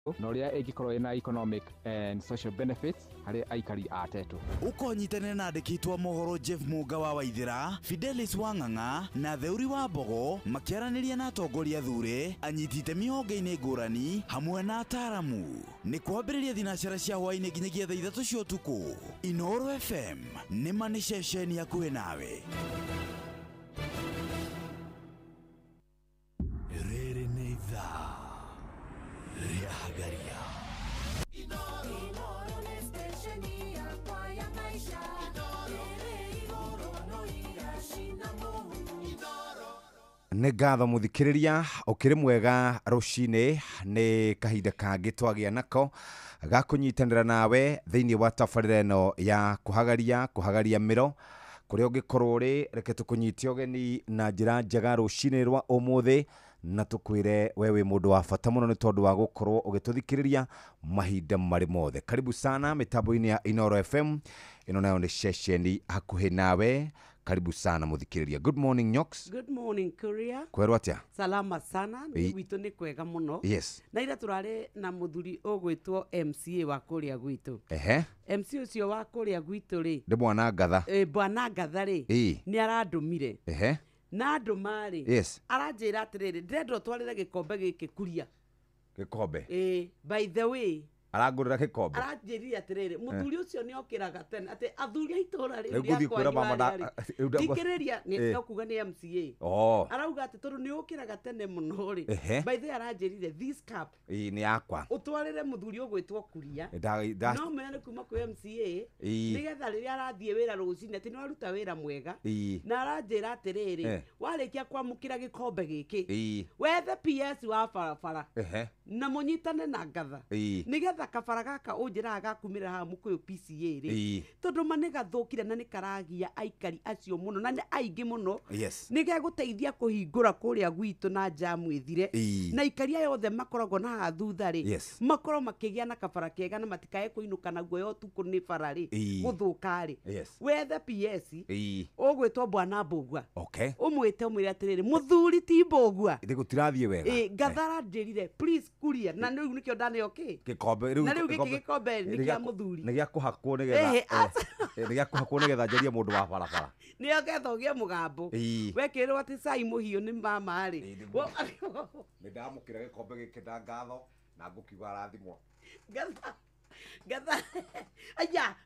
Na ũrĩa ĩngĩkorwo ĩna economic and social benefits harĩ aikari a Tetu. Ũkonyitanĩra na andĩki a mohoro Jeff Munga wa Waithĩra, Fidelis Wang'ang'a na Theuri wa Mbogo makĩaranĩria na atongoria thure, anyiti itemi honge-inĩ ngũrani hamwe na ataaramu. Nĩ kwambĩrĩria thinacara cia hwaĩ-inĩ nginyagia thaa 3 cia ũtukũ. Inooro FM nĩ ma nĩ ceceni hakuhĩ nawe. Rĩrĩ nĩ ithaa rĩa Hagaria. Inooro nĩ stesheni yakwa ya maisha ĩrĩ igũrũ no iracina mũhu. Nĩ ngatho mũthikĩrĩria, ũkĩrĩ mwega rũcinĩ. Nĩ kahinda kangĩ twagĩa nako ga kũnyitanĩra nawe thĩinĩ wa tabarĩra ĩno ya kũhagaria kũhagaria mĩro. Kũrĩa ũngĩkorwo ũrĩ, reke tũkũnyite ũgeni na njĩra njega rũcinĩ rwa ũmũthĩ, na tũkwĩre we wĩ mũndũ wa bata mũno nĩ tondũ wa gũkorwo ũgĩtũthikĩrĩria mahinda marĩ mothe. Karibu sana mĩtambo-inĩ ya Inooro FM, ĩno nayo nĩ ceceni hakuhĩ nawe. Karibu sana mũthikĩrĩria. Good morning, Nyox. Good morning, Kuria. Kwerwo atĩa? Salama sana, nĩ gwitũ nĩ kwega mũno. Na ira tũrarĩ na mũthuri ũgwĩtwo MCA wa kũrĩa gwitũ. MC ũcio wa kũrĩa gwitũ rĩ, Nĩ bwana Ngatha. Bwana Ngatha rĩ, nĩ arandũmire. Na ndũma rĩ, aranjĩra atĩrĩrĩ, ndĩrenda ũtwarĩre gĩkombe gĩkĩ Kuria. Gĩkombe? By the way, Arangũrĩra gĩkombe? Aranjĩrire atĩrĩrĩ, mũthuri ũcio nĩ okĩraga tene, atĩ athuri a itũũra rĩu Rĩu ngũthiĩ rĩa kwĩra kwanyu mama arĩa rĩ, rĩu thikĩrĩria, nĩ okuga nĩ MCA. Arauga atĩ tondũ nĩ ũkĩraga tene mũno rĩ, by the way aranjĩrire this cup Ĩĩ, nĩ yakwa. Ũtwarĩre mũthuri ũgwĩtwo Kuria. No mwĩra nĩ kuma kwĩ MCA, nĩgetha rĩrĩa arathiĩ wĩra rũcinĩ atĩ nĩ waruta wĩra mwega. Na aranjĩra atĩrĩrĩ, warĩkia kwamũkĩra gĩkombe gĩkĩ, wethe PS wa barabara na mũnyitane na Ngatha, nĩgetha kabara gaka ũnjĩraga gakumĩra haha Mũkũyũ PCA rĩ, tondũ ma nĩ gathũkire na nĩ karagia aikari acio mũno na nĩ aingĩ mũno, nĩ gegũteithia kũhingũra kũrĩa gwitũ na njamu ĩthire, na aikari aya othe makoragwo na haha thutha rĩ, makorwo makĩgĩa na kabara kega na matikae kũinũka na guoya ũtukũ nĩ bara rĩ gũthũka rĩ. Wethe PS ũgwĩtwo Bwana Mbũgua, ũmwĩte ũmwĩre atĩrĩrĩ, mũthuri ti Mbũgua, Ĩndĩ gũtirathiĩ wega. Ngatha aranjĩrire please Kuria, na rĩu nĩkĩo ndaneo kĩ Gĩkombe rĩu. Na rĩu gĩkĩ gĩkombe nĩ kĩa mũthuri. Nĩ gĩa kũhakwo nĩgetha Aca. Nĩ gĩa kũhakwo nĩgetha njarie mũndũ wa barabara. Nĩo getha ũgĩe mũgambo. Wekĩrĩrwo atĩ cai mũhiũ nĩ mama rĩ. Nĩguo. Nĩ ndamũkĩra gĩkombe gĩkĩ na ngatho na ngũkiuga arathimwo. Ngatha, Ngatha, aya.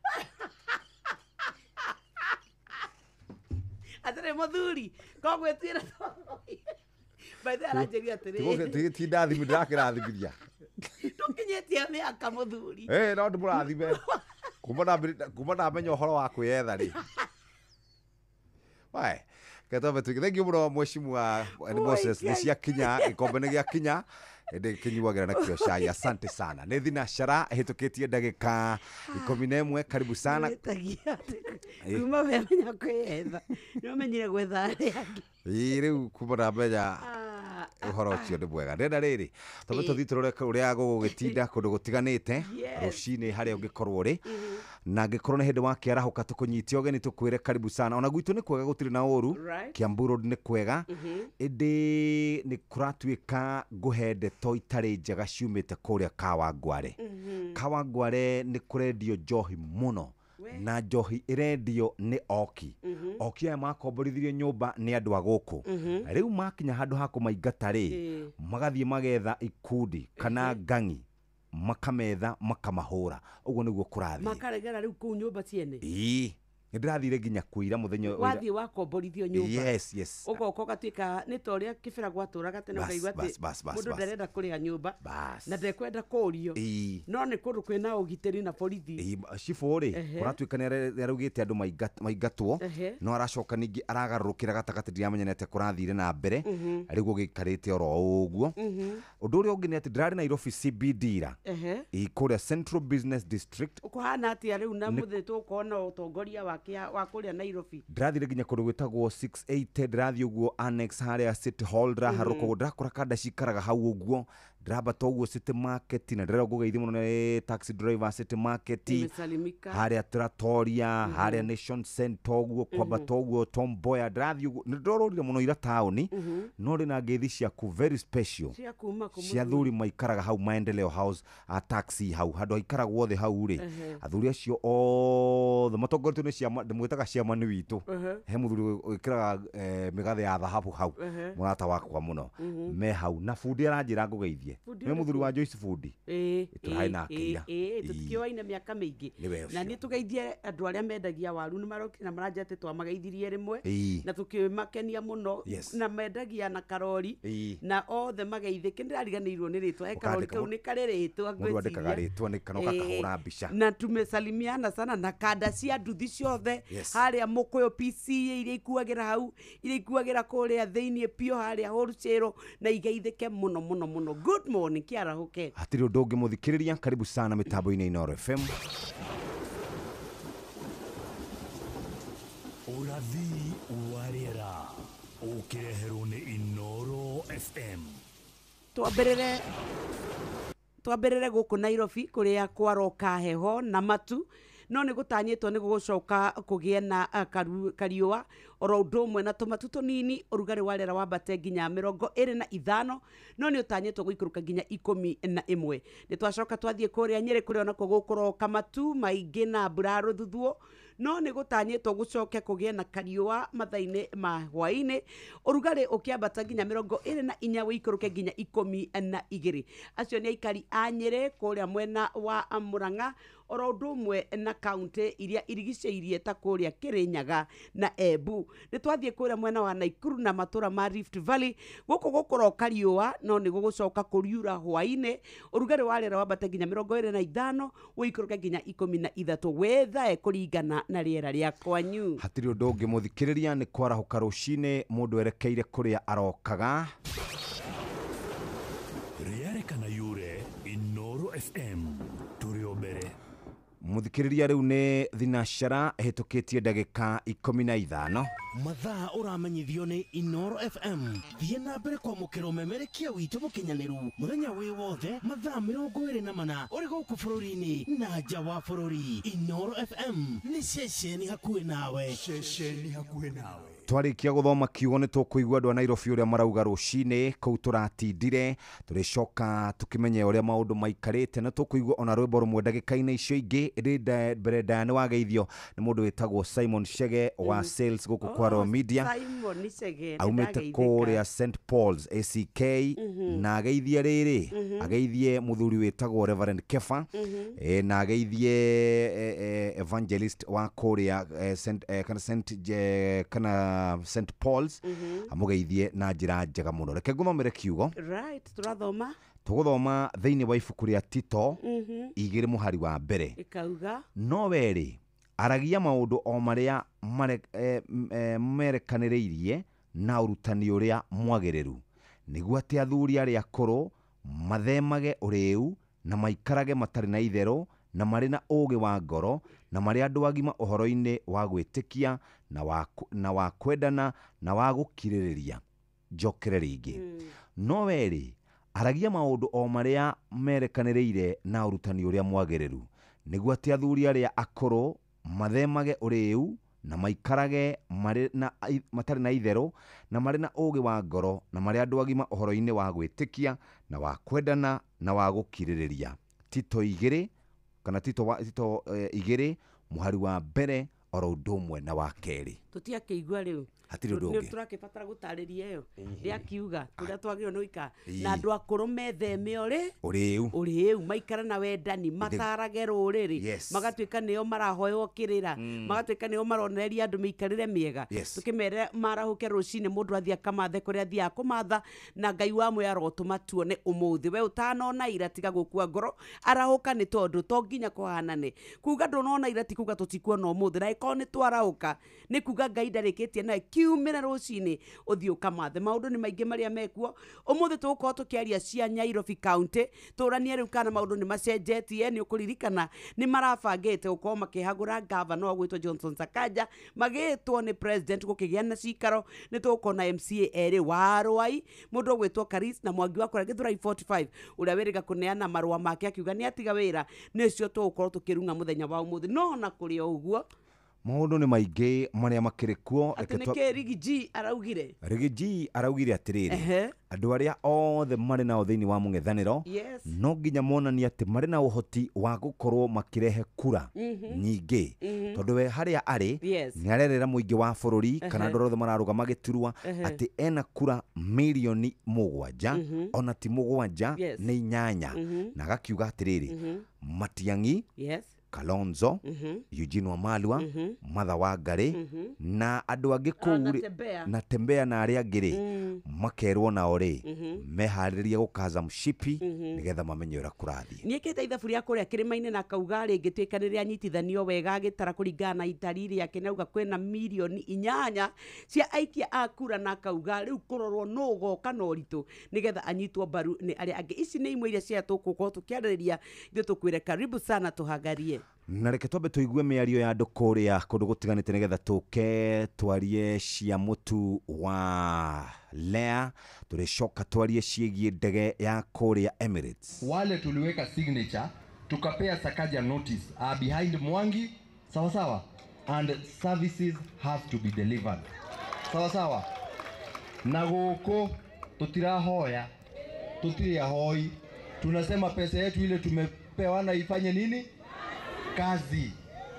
Atĩrĩ mũthuri, kogwĩtuĩra by the way aranjĩria atĩrĩrĩ. Ti ndathimi ndĩrakĩrathimiria. Ndũkinyĩtie mĩaka mũthuri. No ndĩmũrathime. Kuma ndamenya ũhoro wa kwĩyetha rĩ. Wae, Getobe tuge. Thank you mũno mheshimiwa Moses. Nĩ ciakinya, gĩkombe nĩ gĩakinya. Ĩndĩ kĩnyuagĩra nakĩo cai. Asante sana. Nĩ thinacara ĩhĩtũkĩtie ndagĩka 11. Karibu sana. Wĩtagia atĩ kuma wemenya kwĩyetha, nĩ ũmenyire gwetha arĩa angĩ. Ĩĩ, rĩu kuma ndamenya ũhoro ũcio nĩ mwega. Ndĩrenda rĩrĩ, tondũ tũthiĩ tũrore ũrĩa gũgũgĩtinda kũndũ gũtiganĩte rũcinĩ harĩa ũngĩkorwo ũrĩ. Na angĩkorwo nĩ hĩndĩ wakĩarahũka tũkũnyite ũgeni tũkwĩre karibu sana. Ona gwitũ nĩ kwega, gũtirĩ na ũru. Kiambu Road nĩ kwega. Ĩndĩ nĩ kũratuĩka ngũhe ndeto itarĩ njega ciumĩte kũrĩa Kawangware. Kawangware nĩ kũrendio njohi mũno. Na njohi ĩrendio nĩ oki. Oki aya makomborithirio nyũmba nĩ andũ a gũkũ. Rĩu makinya handũ ha kũmaingata rĩ, magathiĩ magetha ikundi kana ng'ang'i, makametha makamahũra. Ũguo nĩguo kũrathiĩ. Makaregera rĩu kũu nyũmba ciene? Ĩĩ. Nĩ ndĩrathire nginya kũira mũthenya ũyũ. Wathiĩ wakomborithio nyũmba. Yes, yes. Ũgoka ũgatuĩka nĩ ta ũrĩa kĩbĩra gwatũraga tene, Bas, ũkaigua atĩ bas, bas, bas, mũndũ bas. ndarenda kũrĩha nyũmba. Bas. Na ndekwenda kũũrio. No nĩ kũndũ kwĩna ũgitĩri na borithi. Cibũ rĩ, kũratuĩka nĩ araugĩte andũ maingatwo, no aracoka ningĩ aragarũrũkĩra gatagatĩ, ndiramenya nĩ atĩa kũrathire na mbere. Rĩu gũgĩikarĩte oro ũguo. Ũndũ ũrĩa ũngĩ nĩ atĩ ndĩrarĩ Nairobi CBD ra. Kũrĩa Central Business District. Ũkũhana atĩa rĩu na mũthĩ tũkona ũtongoria wa kũrĩa Nairobi? Ndĩrathire nginya kũndũ gwĩtagwo 680, ndĩrathiĩ ũguo annex harĩa City Hall, ndĩraharũka ũguo, ndĩrakora kanda cikaraga hau ũguo. Ndĩrambata ũguo City Market na ndĩrera ngũgeithie mũno nĩ taxi driver City Market. Nimesalimika. Harĩa Tratoria, harĩa Nation Center ũguo, kwambata ũguo Tom Mboya, ndĩrathiĩ ũguo nĩ ndorũrire mũno ira taũni, no ndĩ na ngeithi ciaku very special cia kuma kũ? Cia athuri maikaraga hau Maendeleo House, a taxi hau handũ haikaragwo othe hau rĩ, athuri acio othe matongoretio nĩ ciama, ndĩmwĩtaga ciamani witũ, he mũthuri wĩkĩraga mĩgathe ya thahabu hau, mũrata wakwa mũno, me hau na bundi aranjĩra ngũgeithie. Bundi nĩ mũthuri ũrĩkũ? Wa Joyce bundi. Tũrarĩ nake ira. Tũtikĩoaine mĩaka mĩingĩ. Nĩwe ũcio. Na nĩ tũgeithie andũ arĩa mendagia waru, nĩ marokire na maranjia atĩ twamageithirie rĩmwe na tũkĩmakenia mũno. Na mendagia na karori na othe mageithĩke. Ndĩrariganĩirwo nĩ rĩtwa, he karori Ũkandĩka kau nĩ karĩ rĩtwa. Mũndũ andĩkaga Ngwĩciria. Rĩtwa nĩ kana ũgakahũra mbica. Na tumesalimiana sana na kanda cia nduthi ciothe harĩa Mũkũyũ PCA, iria ikuagĩra hau, iria ikuagĩra kũrĩa thĩiniĩ biũ harĩa wholesale, na igeithĩke mũno mũno mũno. Good morning, kĩarahũke. Hatirĩ ũndũ ũngĩ, mũthikĩrĩria, karibu sana mĩtambo-inĩ Inooro FM. Ũrathi wa rĩera ũkĩreherwo nĩ Inooro FM. Twambĩrĩre gũkũ Nairobi kũrĩa kwaroka heho na matu, no nĩ gũtanyĩtwo nĩ gũgũcoka kũgĩe na kariũa oro ũndũ ũmwe na tũmatu tũnini. Ũrugarĩ wa rĩera wambate nginya 25, no nĩ ũtanyĩtwo gũikũrũka nginya 11. Nĩ twacoka twathiĩ kũrĩa Nyĩrĩ, kũrĩa onakuo gũkũroka matu maingĩ na mbura rũthuthuo, no nĩ gũtanyĩtwo gũcoke kũgĩe na kariũa mathaa-inĩ ma hwaĩ-inĩ, ũrugarĩ ũkĩambata nginya 24, ũikũrũke nginya 12. Acio nĩ aikari a Nyĩrĩ kũrĩa mwena wa Mũrang'a, oro ũndũ ũmwe na kaunti iria irigicĩirie ta kũrĩa Kĩrĩnyaga na Embu. Nĩ twathiĩ kũrĩa mwena wa Naikuru na matũra ma Rift Valley, gũkũ gũkũroka riũa, no nĩ gũgũcoka kũriura hwaĩ-inĩ. Ũrugarĩ wa rĩera wambate nginya 25, ũikũrũke nginya 13. Wethae kũringana na rĩera rĩa kwanyu. Hatirĩ ũndũ ũngĩ, mũthikĩrĩria, nĩ kwarahũka rũcinĩ mũndũ erekeire kũrĩa arokaga. Rĩarĩkana yure Inooro FM tũrĩ o mbere. Mũthikĩrĩria, rĩu nĩ thinacara ĩhĩtũkĩtie ndagĩka 15. Mathaa ũramenyithio nĩ Inoro FM. Thiĩ na mbere kwamũkĩra ũmemerekia witũ mũkinyanĩru mũthenya wĩ wothe, mathaa 24, ũrĩ gũkũ bũrũri-inĩ na nja wa bũrũri. Inoro FM nĩ ceceni hakuhĩ nawe. Ceceni hakuhĩ nawe. Twarĩkia gũthoma kiugo nĩ tũkũigua andũ a Nairobi ũrĩa marauga rũcinĩ kũu tũratindire. Tũrĩcoka tũkĩmenye ũrĩa maũndũ maikarĩte na tũkũigua ona rwĩmbo rũmwe ndagĩka-inĩ icio ingĩ. Ĩndĩ mbere ndaya nĩ wageithio nĩ mũndũ wĩtagwo Simon Chege wa sales gũkũ kwa Royal Media. Simon Chege, nĩ aumĩte ndageithĩka. Kũrĩa St Paul's ACK, na ageithie rĩrĩ, ageithie mũthuri wĩtagwo Reverend Kefa, na ageithie evangelist wa kũrĩa St, kana St, kana St Paul's, amũgeithie na njĩra njega mũno. Reke ngũthomere kiugo. Right, tũrathoma. Tũgũthoma thĩinĩ wa ibuku rĩa Tito 2 mũhari wa mbere. Ĩkauga? No werĩ aragia maũndũ o marĩa merekanĩrĩirie na ũrutani ũrĩa mwagĩrĩru, nĩguo atĩ athuri arĩa akũrũ mathemage ũrĩĩu na maikarage matarĩ na itherũ na marĩ na ũũgĩ wa ngoro na marĩ andũ agima ũhoro-inĩ wa gwĩtĩkia na wa kwendana na wa gũkirĩrĩria. Njokere rĩngĩ. No werĩ aragia maũndũ o marĩa merekanĩrĩire na ũrutani ũrĩa mwagĩrĩru, nĩguo atĩ athuri arĩa akũrũ mathemage ũrĩĩu na maikarage marĩ na matarĩ na itherũ na marĩ na ũũgĩ wa ngoro na marĩ andũ agima ũhoro-inĩ wa gwĩtĩkia na wa kwendana na wa gũkirĩrĩria. Tito 2 kana Tito 2 mũhari wa mbere oro ũndũ ũmwe na wa kerĩ. Tũtiakĩigua rĩu. Hatirĩ ũndũ nĩ ũngĩ. Tũrakĩbatara gũtarĩria ĩyo rĩakiuga tũrĩa twagĩrĩirwo nĩ gũikara na andũ akũrũ metheme ũrĩ ũrĩĩu. Ũrĩĩu, maikara na wendani, matarage rũrĩrĩ, magatuĩka nĩo marahoywo kĩrĩra, magatuĩka nĩo maronereria andũ mĩikarĩre mĩega. Tũkĩmere marahũke rũcinĩ, mũndũ athiĩ akamathe kũrĩa athiaga kũmatha, na Ngai wa mwĩ arotũma tuone ũmũthĩ. We ũtanona ira, tiga gũkua ngoro, arahũka, nĩ tondũ to nginya kũhanane. Kuga ndũnona ira ti kuga tũtikuona ũmũthĩ, na ĩkorwo nĩ twarahũka nĩ kuga Ngai ndarĩkĩtie nawe. Kiugo. Kiumĩre rũcinĩ ũthiĩ ũkamathe. Maũndũ nĩ maingĩ marĩa mekuo. Ũmũthĩ tũgũkorwo tũkĩaria cia Nairobi County, tũranie rĩu kana maũndũ nĩ macenjetie. Nĩ ũkũririkana nĩ marabangĩte gũkorwo makĩhagũra gavana wa gwĩtwo Johnson Sakaja, magĩtwo nĩ president gũkĩgĩa na cikaro. Nĩ tũgũkorwo na MCA erĩ wa Ruai, mũndũ ũgwĩtwo Karis na Mwangi wa kũrĩa Gĩthũrai 45 ũrĩa wĩrĩga kũneana marũa make akiuga nĩ atiga wĩra. Nĩcio tũgũkorwo tũkĩrung'a mũthenya wa ũmũthĩ. No ona kũrĩ o ũguo, maũndũ nĩ maingĩ marĩa makĩrĩ kuo. Atĩ nĩ kĩ Riggy G araugire? Riggy G araugire atĩrĩrĩ, andũ arĩa othe marĩ nao thĩinĩ wa mũng'ethanĩro no nginya monanie atĩ marĩ na ũhoti wa gũkorwo makĩrehe kura nyingĩ, tondũ we harĩa arĩ nĩ arerera mũingĩ wa bũrũri kana andũ othe mararũgama gĩturwa atĩ ena kura mirioni 7, ona ti 7 nĩ 8, na agakiuga atĩrĩrĩ, Matiang'i, Kalonzo, Eugene Wamalwa, Martha Wangari na andũ angĩ kũu na Tembea na arĩa angĩ rĩ, makerwo nao rĩ meharĩrie gũkaza mshipi nĩgetha mamenye ũrĩa kũrathiĩ. Nĩekĩte ithabu rĩa kũrĩa kĩrĩma-inĩ na akauga rĩngĩtuĩka nĩ rĩanyitithanio wega, agĩtara kũringana na itari rĩake, na auga kwĩna mirioni 8 cia aikia a kura, na akauga rĩu kũrorwo nũ ũgoka na ũritũ nĩgetha anyitwo mbaru nĩ arĩa angĩ. Ici nĩ imwe iria cia tũgũkorwo tũkĩarĩrĩria. Ithuĩ tũkwĩre karibu sana tũhagarie. Na reke twambe tũigue mĩario ya andũ kũrĩa kũndũ gũtiganĩte nĩgetha tũke twarie cia mũtu wa Lea, tũrĩcoka twarie ciĩgiĩ ndege ya kũrĩa Emirates. Wale tuliweka signature tukapea Sakaja notice are behind Mwangi, sawa sawa, and services have to be delivered, sawa sawa. Na gũkũ tutirahoya, tutiri ahoi, tunasema pesa yetu ile tumepewana ifanye nini? Kazi.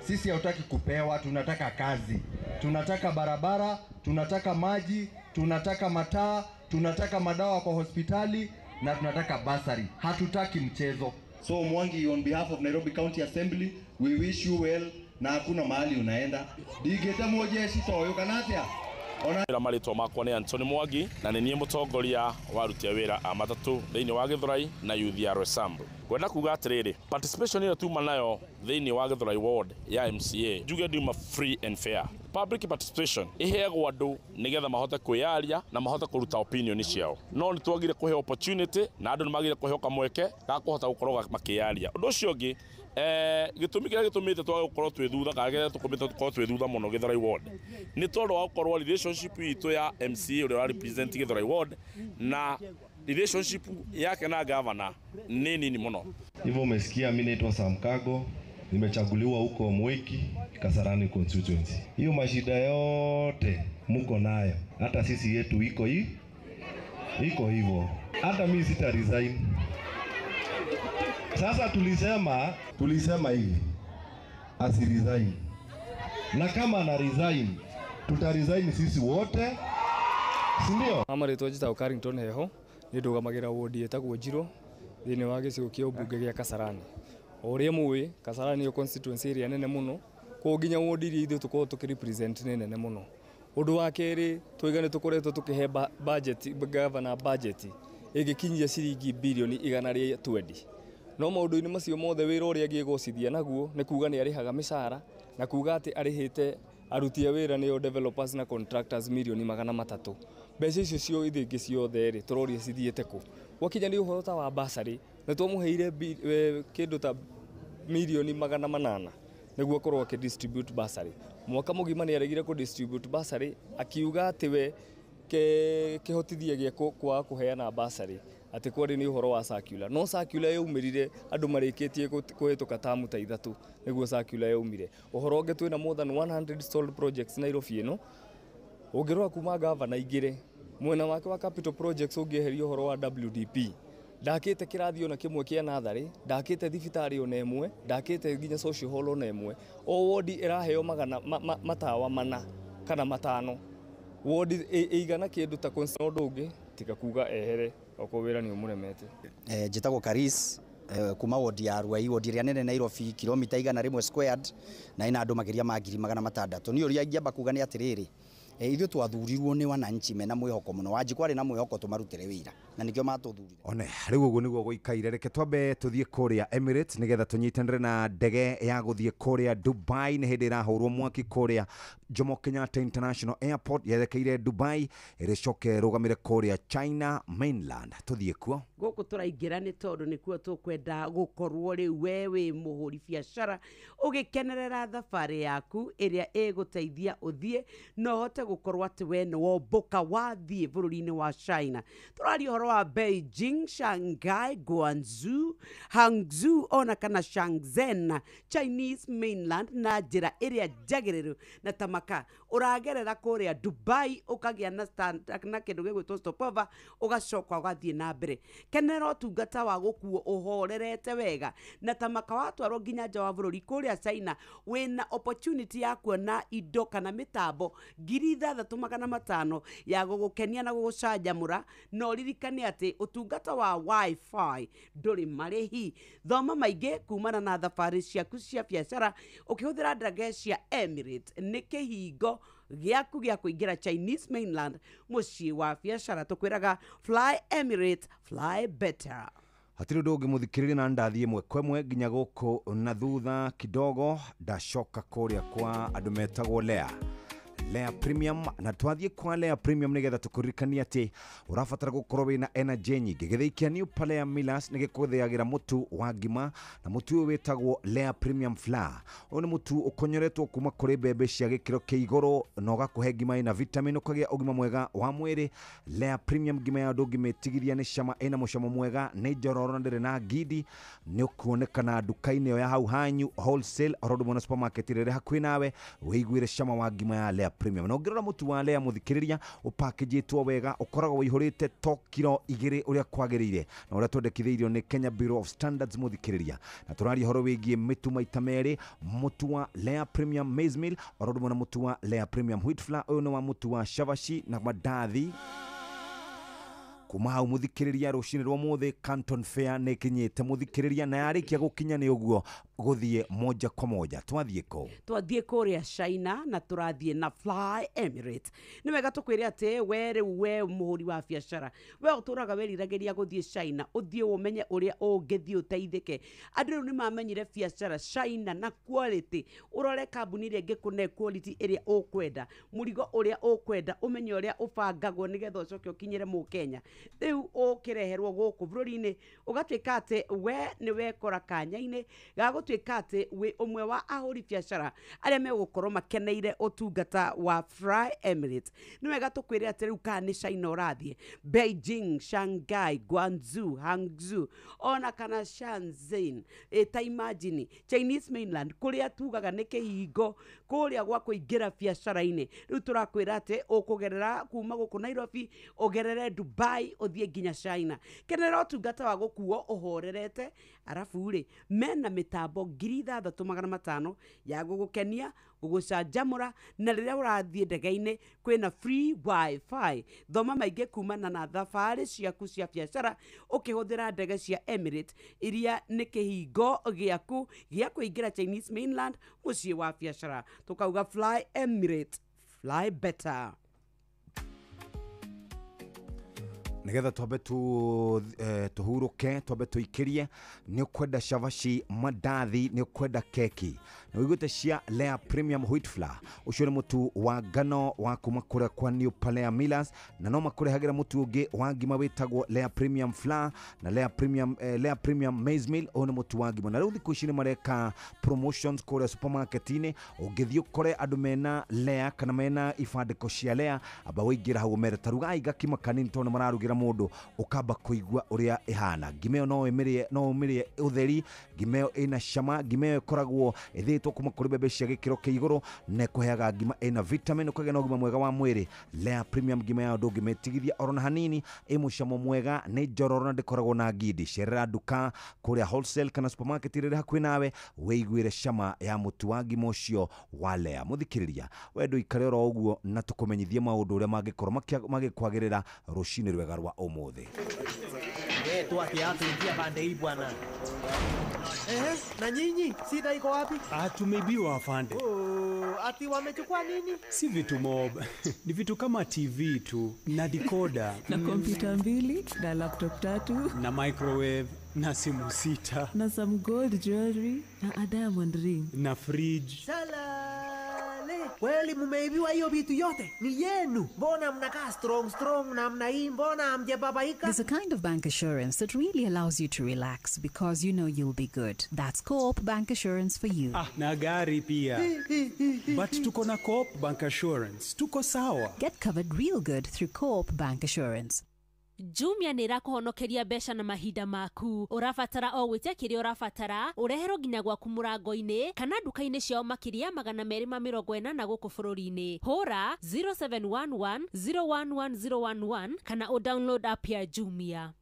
Sisi hatutaki kupewa, tunataka kazi. Tunataka barabara, tunataka maji, tunataka mataa, tunataka madawa kwa hospitali na tunataka basari. Hatutaki mchezo. So Mwangi, on behalf of Nairobi County Assembly, we wish you well na hakuna mahali unaenda. Digeta mojeshi toyo kanatia. Ona marĩtwa makwa nĩ Anthony Mwangi na nĩ niĩ mũtongoria wa aruti a wĩra a matatũ thĩinĩ wa Gĩthũrai na Youth ya Roysambu. Ngwenda kuga atĩrĩrĩ, participation ĩyo tuma nayo thĩinĩ wa Gĩthũrai ward ya MCA njuge nduma free and fair. Public participation iheagwo andũ nĩgetha mahote kwĩyaria na mahote kũruta opinion ciao, no nĩ twagire kũhe opportunity na andũ nĩ magire kũheo kamweke ga kũhota gũkorwo makĩyaria. Ũndũ ũcio ũngĩ, gĩtũmi kĩrĩa gĩtũmĩte twage gũkorwo twĩ thutha kana kĩrĩa tũkũmĩte tũkorwo twĩ thutha mũno Gĩthũrai ward nĩ tondũ wa gũkorwo relationship itũ ya MCA ũrĩa represent Gĩthũrai ward na relationship yake na governor nĩ nini mũno. Hivyo umesikia, mimi naitwa Sam Kago, nimechaguliwa huko Mwiki Kasarani constituency. Hiyo mashida yote muko nayo, hata sisi yetu iko hii, iko hivyo. Hata mimi sita resign. Sasa tulisema hivi, asi resign. Na kama ana resign, tuta resign sisi wote, si ndio? Mama rĩtwa njĩtagwo Carrington Heho, nĩ ndũgamagĩra wodi ĩtagwo Njirũ thĩinĩ wa gĩcigo kĩa ũmbunge gĩa Kasarani. O ũrĩa mũĩ, Kasarani nĩyo constituency ĩrĩa nene mũno, koguo nginya wodi iria ithuĩ tũkoragwo tũkĩrepresent nĩ nene mũno. Ũndũ wa kerĩ, twaiga nĩ tũkoretwo tũkĩhe budget, governor budget ĩngĩkinyia ciringi birioni 120. No maũndũ-inĩ macio mothe wĩra ũrĩa angĩgocithia naguo nĩ kuga nĩ arĩhaga mĩcara na kuga atĩ arĩhĩte aruti a wĩra nĩo developers na contractors mirioni 300. Mbeca icio cio ingĩ ciothe rĩ tũroria cithiĩte kũ? Gwakinya nĩ ũhoro ta wa basarĩ nĩ twamũheire kĩndũ ta mirioni 800 nĩguo akorwo akĩdistribute basarĩ. Mwaka mũgima nĩ aregire kũdistribute basarĩ akiuga atĩ we kĩhotithia gĩa kwaga kũheana basarĩ atĩ kwarĩ nĩ ũhoro wa circular. No circular yaumĩrire andũ marĩkĩtie kũhĩtũka tamu ta 3 nĩguo circular yaumire. Ũhoro ũngĩ twĩna more than 100 stalled projects Nairobi ĩno. Ũngĩrora kuma gavana aingĩre mwena wake wa capital projects ũngĩeheria ũhoro wa WDP, ndakĩte kĩrathi ona kĩmwe kĩa natharĩ, ndakĩte thibitarĩ ona ĩmwe, ndakĩte nginya social hall ona ĩmwe. O wodi ĩraheo magana matawa 4 kana 5, wodi ĩigana kĩndũ ta ũndũ ũngĩ tiga kuga ehere okorwo wĩra nĩ ũmũremete. Njĩtagwo Karis kuma wodi ya Ruai, wodi ĩrĩa nene Nairobi, kilomita 100 squared na ina andũ makĩria ma 600,000. Niĩ ũrĩa ingĩamba kuga nĩ atĩrĩrĩ, ithuĩ twathurirwo nĩ wananchi mena mwĩhoko mũno. Wanjikũ arĩ na mwĩhoko tũmarutĩre wĩra na nĩkĩo matũthurire. One rĩu ũguo nĩguo gũikaire. Reke twambe tũthiĩ kũrĩa Emirates nĩgetha tũnyitanĩre na ndege ya gũthiĩ kũrĩa Dubai. Nĩ hĩndĩ ĩrahũrwo mwaki kũrĩa Jomo Kenyatta International Airport yerekeire Dubai ĩrĩcoke ĩrũgamĩre kũrĩa China mainland. Tũthiĩ kuo gũkũ tũraingĩra nĩ tondũ nĩkuo tũkwenda gũkorwo rĩu we wĩ mũhũri biacara ũgĩkenerera thabarĩ yaku ĩrĩa ĩgũteithia ũthiĩ na ũhote gũkorwo atĩ we nĩ wombũka wathiĩ bũrũri-inĩ wa China. Tũraria ũhoro wa Beijing, Shanghai, Guangzhou, Hangzhou ona kana Shenzhen, Chinese mainland na njĩra ĩrĩa njagĩrĩru na tamaka ũragerera kũrĩa Dubai ũkagĩa na stand, na kĩndũ gĩgwĩtwo stopover ũgacoka ũgathiĩ na mbere. Kenera ũtungata wa gũkuo ũhorerete wega na tamaka watwarwo nginya nja wa bũrũri kũrĩa China wĩna opportunity ya kuona indo kana mĩtambo 6500 ya gũgũkenia na gũgũcanjamũra na ũririkane atĩ ũtungata wa wifi ndũrĩ marĩhi. Thoma maingĩ kumana na thabarĩ ciaku cia biacara ũkĩhũthĩra ndege cia Emirates nĩ kĩhingo gĩaku gĩa kũingĩra Chinese mainland mũciĩ wa biacara. Tũkwĩraga fly Emirates, fly better. Hatirĩ ũndũ ũngĩ mũthikĩrĩria na ndathiĩ ĩmwe kwa ĩmwe nginya gũkũ na thutha kidogo ndacoka kũrĩa kwa andũ metagwo Lea Premium na twathiĩ kwa Lea Premium nĩgetha tũkũririkanie atĩ ũrabatara gũkorwo wĩna energy nyingĩ. Gĩthĩi kĩa New Palea Millers nĩ gĩkũthĩagĩra mũtu wa ngima na mũtu ũyũ wĩtagwo Lea Premium Flour. Ũyũ nĩ mũtu ũkonyoretwo kuma kũrĩ mbembe cia gĩkĩro kĩa igũrũ na ũgakũhe ngima ĩna vitamin ũkagĩa ũgima mwega wa mwĩrĩ. Lea Premium ngima ya ndũngĩmĩtigithia nĩ cama ĩna mũcamo mwega nĩ njororo na ndĩrĩ na ngindi. Nĩ ũkuonekana nduka-inĩ ĩyo ya hau hanyu wholesale oro ũndũ ũmwe na supermarket ĩrĩa ĩrĩ hakuhĩ nawe wĩiguĩre cama wa ngima ya Lea Premium. Na ũngĩrora mũtu wa Lea mũthikĩrĩria ũpakĩjĩtwo wega ũkoragwo wĩihũrĩte to kiro 2 ũrĩa kwagĩrĩire na ũrĩa twendekithĩirio nĩ Kenya Bureau of Standards mũthikĩrĩria. Na tũraria ũhoro wĩgiĩ mĩtu maita merĩ, mũtu wa Lea Premium Maize Meal oro ũndũ ũmwe na mũtu wa Lea Premium Wheat Flour. Ũyũ nĩ wa mũtu wa cabaci na mandathi. Kuma hau mũthikĩrĩria rũcinĩ rwa mũthĩ Canton Fair nĩ ĩkinyĩte mũthikĩrĩria na yarĩkia gũkinya nĩ ũguo gũthiĩ moja kwa moja. Twathiĩ kũ? Twathiĩ kũrĩa China na tũrathiĩ na Fly Emirates. Nĩ wega tũkwĩre atĩ we rĩu we mũhũri wa biacara we ũtũraga wĩriragĩria gũthiĩ China ũthiĩ ũmenye ũrĩa ũngĩthiĩ ũteithĩke. Andũ rĩu nĩ mamenyire biacara China na quality. Ũrore kambuni ĩrĩa ĩngĩkũne quality ĩrĩa ũkwenda, mũrigo ũrĩa ũkwenda, ũmenye ũrĩa ũbangagwo nĩgetha ũcoke ũkinyĩre mũkenya. Rĩu ũkĩreherwo gũkũ bũrũri-inĩ ũgatuĩka atĩ we nĩ wekora kanya-inĩ ga gũtuĩka atĩ wĩ ũmwe wa ahũri biacara arĩa megũkorwo makeneire ũtungata wa Fly Emirates. Nĩ wega tũkwĩre atĩ rĩu kana nĩ China ũrathiĩ Beijing, Shanghai, Guangzhou, Hangzhou ona kana Shenzhen, ta imagine Chinese mainland kũrĩa tugaga nĩ kĩhingo kũrĩa gwa kũingĩra biacara-inĩ. Rĩu tũrakwĩra atĩ ũkũgerera kuma gũkũ Nairobi ũgerere Dubai ũthiĩ nginya China. Kenera ũtungata wa gũkuo ũhorerete arabu rĩ mena mĩtambo 6500 ya gũgũkenia gũgũcanjamũra na rĩrĩa ũrathiĩ ndege-inĩ kwĩna free wifi. Thoma maingĩ kumana na thabarĩ ciaku cia biacara ũkĩhũthĩra ndege cia Emirates iria nĩ kĩhingo gĩaku gĩa kũingĩra Chinese mainland mũciĩ wa biacara. Tũkauga Fly Emirates, fly better. Nigetha twambe tuhuruke twambe tuikirie ni ukwenda cabaci mandathi ni ukwenda keki ni uiguite cia Lea Premium Wheat Flour. Ucio ni mutu wa ngano wa kuma kuria kwa New Palea Millers na no makurehagira mutu ungi wa ngima witagwo Lea Premium Flour na Lea Premium Maize Meal. Uyu ni mutu wa ngima na riu thiku ici ni mareka promotions kuria supermarket-ini. Ungithii ukore andu mena Lea kana mena ibandiko cia Lea amba wingira hau mere tarugai gakima kanini tondu mararugira mundu ukamba kuigua uria ihana. Ngima ĩyo no ĩmĩrĩe no ũmĩrĩe ũtheri. Ngima ĩyo ĩna cama. Ngima ĩyo ĩkoragwo ĩthĩĩtwo kuma kũrĩ mbembe cia gĩkĩro kĩa igũrũ na ĩkũheaga ngima ĩna vitamin ũkagĩa na ũgima mwega wa mwĩrĩ. Lea Premium ngima yayo ndũngĩmĩtigithia oro na hanini, ĩ mũcamo mwega, nĩ njororo na ndĩkoragwo na ngindi. Cerera nduka kũrĩa wholesale kana supermarket ĩrĩa ĩrĩ hakuhĩ nawe wĩiguĩre cama ya mũtu wa ngima ũcio wa Lea. Mũthikĩrĩria we ndũikare oro ũguo na tũkũmenyithie maũndũ ũrĩa mangĩkorwo magĩkwagĩrĩra rũcinĩ rwega rwa ũmũthĩ. Toa kiatu ingia pande hii bwana. Na nyinyi shida iko wapi? Tumeibiwa afande. Oh, ati wamechukua nini? Si vitu mob. Ni vitu kama TV tu na decoder na kompyuta 2 na laptop 3 na microwave na simu 6 na some gold jewelry na a diamond ring na fridge. Salale. Kweli mumeibiwa hiyo vitu yote? Ni yenu. Mbona mnakaa strong strong namna hii? Mbona hamjababaika? There's a kind of bank assurance that really allows you to relax because you know you'll be good. That's Co-op Bank Assurance for you. Ah, na gari pia. But tuko na Co-op Bank Assurance. Tuko sawa. Get covered real good through Co-op Bank Assurance. Jumia nä ĩrakũhonokeria mbeca na mahinda maku. Ũrabatara o gwĩtia kĩrĩa ũrabatara, ũreherwo nginya gwaku mũrango-inĩ kana nduka-inĩ ciao makĩria 280 gũkũ bũrũri-inĩ. Hũra 0711 011011 kana ũdownload app ya Jumia.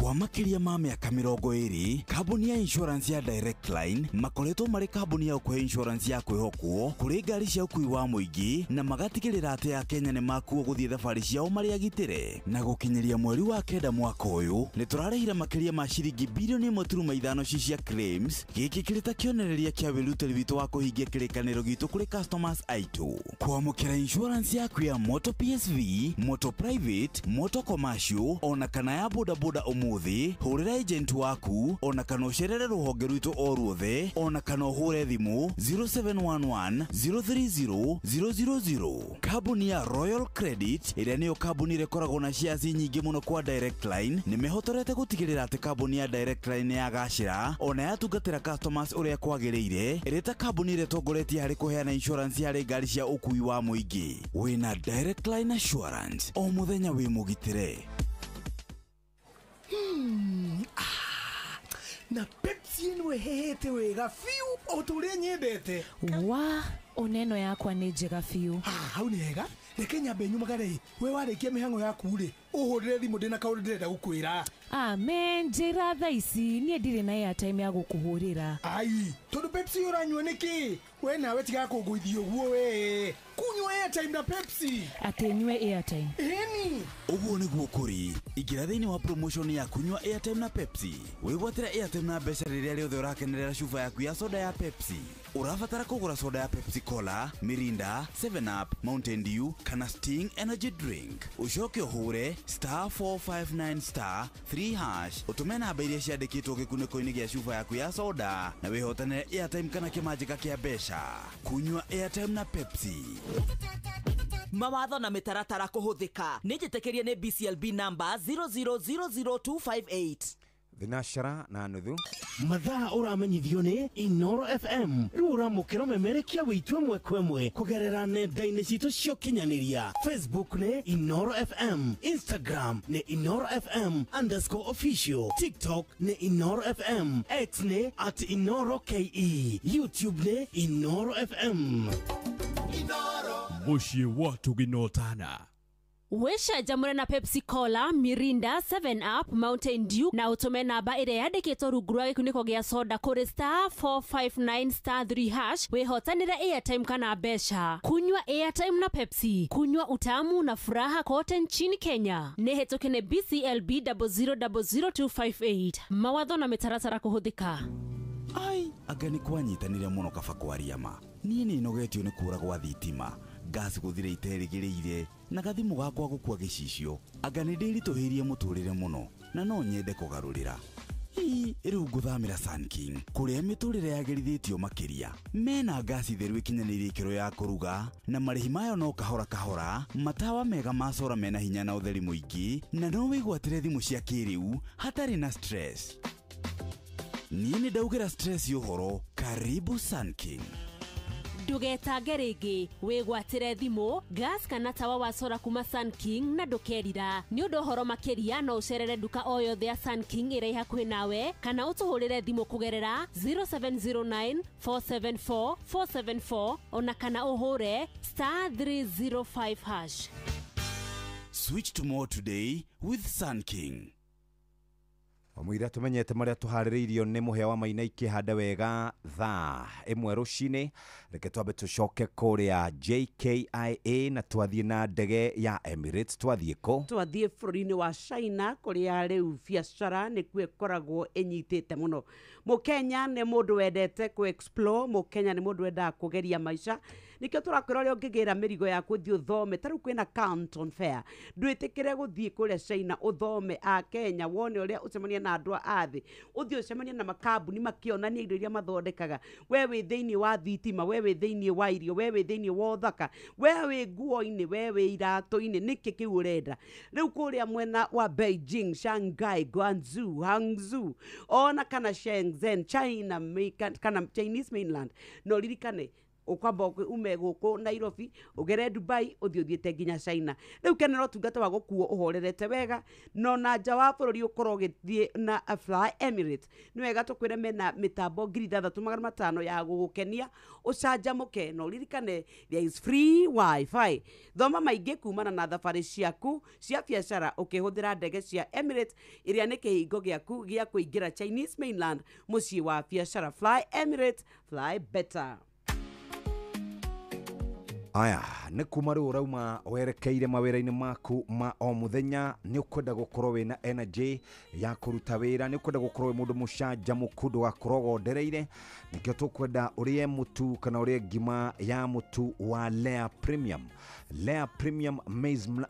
Kwa makĩria ma mĩaka 20, kambuni ya insurance ya Direct Line makoretwo marĩ kambuni ya ũkũhe insurance ya kwĩhokwo kũrĩ ngari cia ũkui wa mũingĩ, na magatigĩrĩra atĩ Akenya nĩ makuo gũthiĩ thabarĩ ciao marĩ agitĩre. Na gũkinyĩria mweri wa 9 mwaka ũyũ, nĩ tũrarĩhire makĩria ma ciringi bilioni 1.5 ci cia claims. Gĩkĩ kĩrĩ ta kĩonereria kĩa wĩrutĩri witũ wa kũhingia kĩrĩkanĩro gitũ kũrĩ customers aitũ. Kwamũkĩra insurance yaku ya moto PSV, moto private, moto commercial ona kana ya bodaboda ũmũthĩ, hũrĩra agent waku ona kana ũcerere rũhonge rwitũ o ruothe, ona kana ũhũre thimũ 0711 030 000. Kambuni ya Royal Credit, ĩrĩa nĩyo kambuni ĩrĩa ĩkoragwo na shares nyingĩ mũno kwa Direct Line, nĩ mehotorete gũtigĩrĩra atĩ kambuni ya Direct Line nĩ yagacĩra ona yatungatĩra customers ũrĩa kwagĩrĩire, ĩrĩ ta kambuni ĩrĩa ĩtongoretie harĩ kũheana insurance harĩ ngari cia ũkui wa mũingĩ. Wĩna Direct Line Assurance, o mũthenya wĩ mũgitĩre. Na Pepsi ĩno ĩhĩhĩte wega biũ o ta ũrĩa nyendete. Wa oneno yakwa nĩ njega biũ. Hau nĩ hega. Reke nyambe nyumagare. We warĩkia mĩhang'o yaku rĩ, ũhũrĩre thimũ ndĩna kaũndũ ndĩrenda gũkwĩra. Amen, njĩra thaa ici niĩ ndirĩ na airtime ya gũkũhũrĩra. Ai, tondũ Pepsi ũranyua nĩkĩ? We nawe tiga kũngũithia ũguo we. Kunyua airtime na Pepsi. Atĩ nyue airtime. Ĩni. Ũguo nĩguo kũrĩ. Ingĩra thĩinĩ wa promotion ya kunyua airtime na Pepsi. Wĩgwatĩre airtime na mbeca rĩrĩa rĩothe ũrakenerera cuba yaku ya soda ya Pepsi. Ũrabatara kũgũra soda ya Pepsi Cola, Mirinda, 7 Up, Mountain Dew kana Sting Energy Drink. Ũcoke ũhũre *459 *3# ũtũme namba iria ciandĩkĩtwo gĩkunĩko-inĩ gĩa cuba yaku ya soda na wĩhotanĩre airtime kana kĩmanjĩka kĩa mbeca. Kunyua airtime na Pepsi. Mawatho na mĩtaratara kũhũthĩka. Nĩ njĩtĩkĩrie nĩ BCLB number 0000258. Thinashara na nuthu. Mathaa ũramenyithio nĩ Inoro FM. Rĩu ũramũkĩra ũmemerekia witũ ĩmwe kwa ĩmwe kũgerera nenda-inĩ citũ cia ũkinyanĩria. Facebook nĩ Inoro FM, Instagram nĩ Inoro FM _official, TikTok nĩ Inoro FM, X nĩ @InoroKE, YouTube nĩ Inoro FM. Mũciĩ wa tũginotana. Wĩcanjamũre na Pepsi Cola, Mirinda, 7 Up, Mountain Dew na ũtũme namba ĩrĩa yandĩkĩtwo rungu rwa gĩkunĩko gĩa soda kũrĩ *459 *3# wĩhotanĩre airtime kana mbeca. Kunywa airtime na Pepsi, kunywa utamu na furaha kote nchini Kenya. Nĩ hĩtũke nĩ BCLB 0000258. Mawatho na mĩtaratara kũhũthĩka. Ai, anga nĩ kwanyitanĩre mũno kaba kwaria ma. Niĩ nĩ nogetio nĩ kũra gwa thitima, ngasi gũthira iterĩgĩrĩire, na gathimũ gakwa gũkua gĩcicio. Anga nĩ ndĩritũhĩirie mũtũrĩre mũno na no nyende kũgarũrĩra. Ii, rĩu ngũthamĩra Sun King kũrĩa mĩtũrĩre yagĩrithĩtio makĩria. Mena ngasi theru ĩkinyanĩirie ikĩro ya kũruga, na marĩhi mayo no kahora kahora, matawa mega ma cora mena hinya na ũtheri mũingĩ, na no wĩgwatĩre thimũ cia kĩrĩu hatarĩ na stress. Niĩ nĩ ndaugĩra stress ũhoro. Karibu Sun King. Ndũgetange rĩngĩ, wĩgwatĩre thimũ, gas kana tawa wa sora kuma Sun King na ndũkerira. Nĩ ũndũ ũhoro makĩria no ũcerere nduka o yothe ya Sun King ĩrĩa ĩ hakuhĩ nawe kana ũtũhũrĩre thimũ kũgerera 0709 474 474 ona kana ũhũre *305#. Switch to more today with Sun King. Wamũira tumenyete marĩa tũharĩrĩirio nĩ mũhĩa wa maina ikĩhanda wega thaa 1 rũcinĩ. Reke twambe tũcoke kũrĩa JKIA na twathiĩ na ndege ya Emirates. Twathiĩ kũ? Twathiĩ bũrũri-inĩ wa China kũrĩa rĩu biacara nĩkuo ĩkoragwo ĩnyitĩte mũno. Mũkenya nĩ mũndũ wendete kũ explore, Mũkenya nĩ mũndũ wendaga kũgeria maica. Nĩkĩo tũrakwĩra ũrĩa ũngĩgĩra mĩrigo yaku ũthiĩ ũthome. Ta rĩu kwĩna Canton Fair, ndwĩtĩkĩre gũthiĩ kũrĩa China ũthome a Kenya, wone ũrĩa ũcemania na andũ a thĩ, ũthiĩ ũcemanie na makambuni makĩonania indo iria mathondekaga. We wĩ thĩinĩ wa thitima, we wĩ thĩinĩ wa irio, we wĩ thĩinĩ wa ũthaka, we wĩ nguo-inĩ, we wĩ iratũ-inĩ, nĩkĩ kĩu ũrenda? Rĩu kũrĩa mwena wa Beijing, Shanghai, Guangzhou, Hangzhou ona kana Shenzhen, China, kana Chinese mainland, no ririkane ukwamba ume gũkũ Nairobi ũgere Dubai ũthiĩ ũthiĩte nginya China. Rĩu kenera ũtungata wa gũkuo ũhorerete wega, no na nja wa bũrũri ũkorwo ũgĩthiĩ na Fly Emirates. Nĩ wega tũkwĩre mena mĩtambo 6500 ya gũgũkenia ũcanjamũke, na ũririkane there is free wifi. Thoma maingĩ kumana na thabarĩ ciaku cia biacara ũkĩhũthĩra ndege cia Emirates ĩrĩa nĩ kĩhingo gĩaku gĩa kũingĩra Chinese mainland, mũciĩ wa biacara. Fly Emirates, fly better. Aya, nĩ kuma rĩu ũrauma werekeire mawĩra-inĩ maku ma o mũthenya, nĩ ũkwenda gũkorwo wĩna energy ya kũruta wĩra, nĩ ũkwenda gũkorwo wĩ mũndũ mũcanjamũku, ndũgakorwo gondereire. Nĩkĩo tũkwenda ũrĩe mũtu kana ũrĩe ngima ya mũtu wa Lea Premium. Lea Premium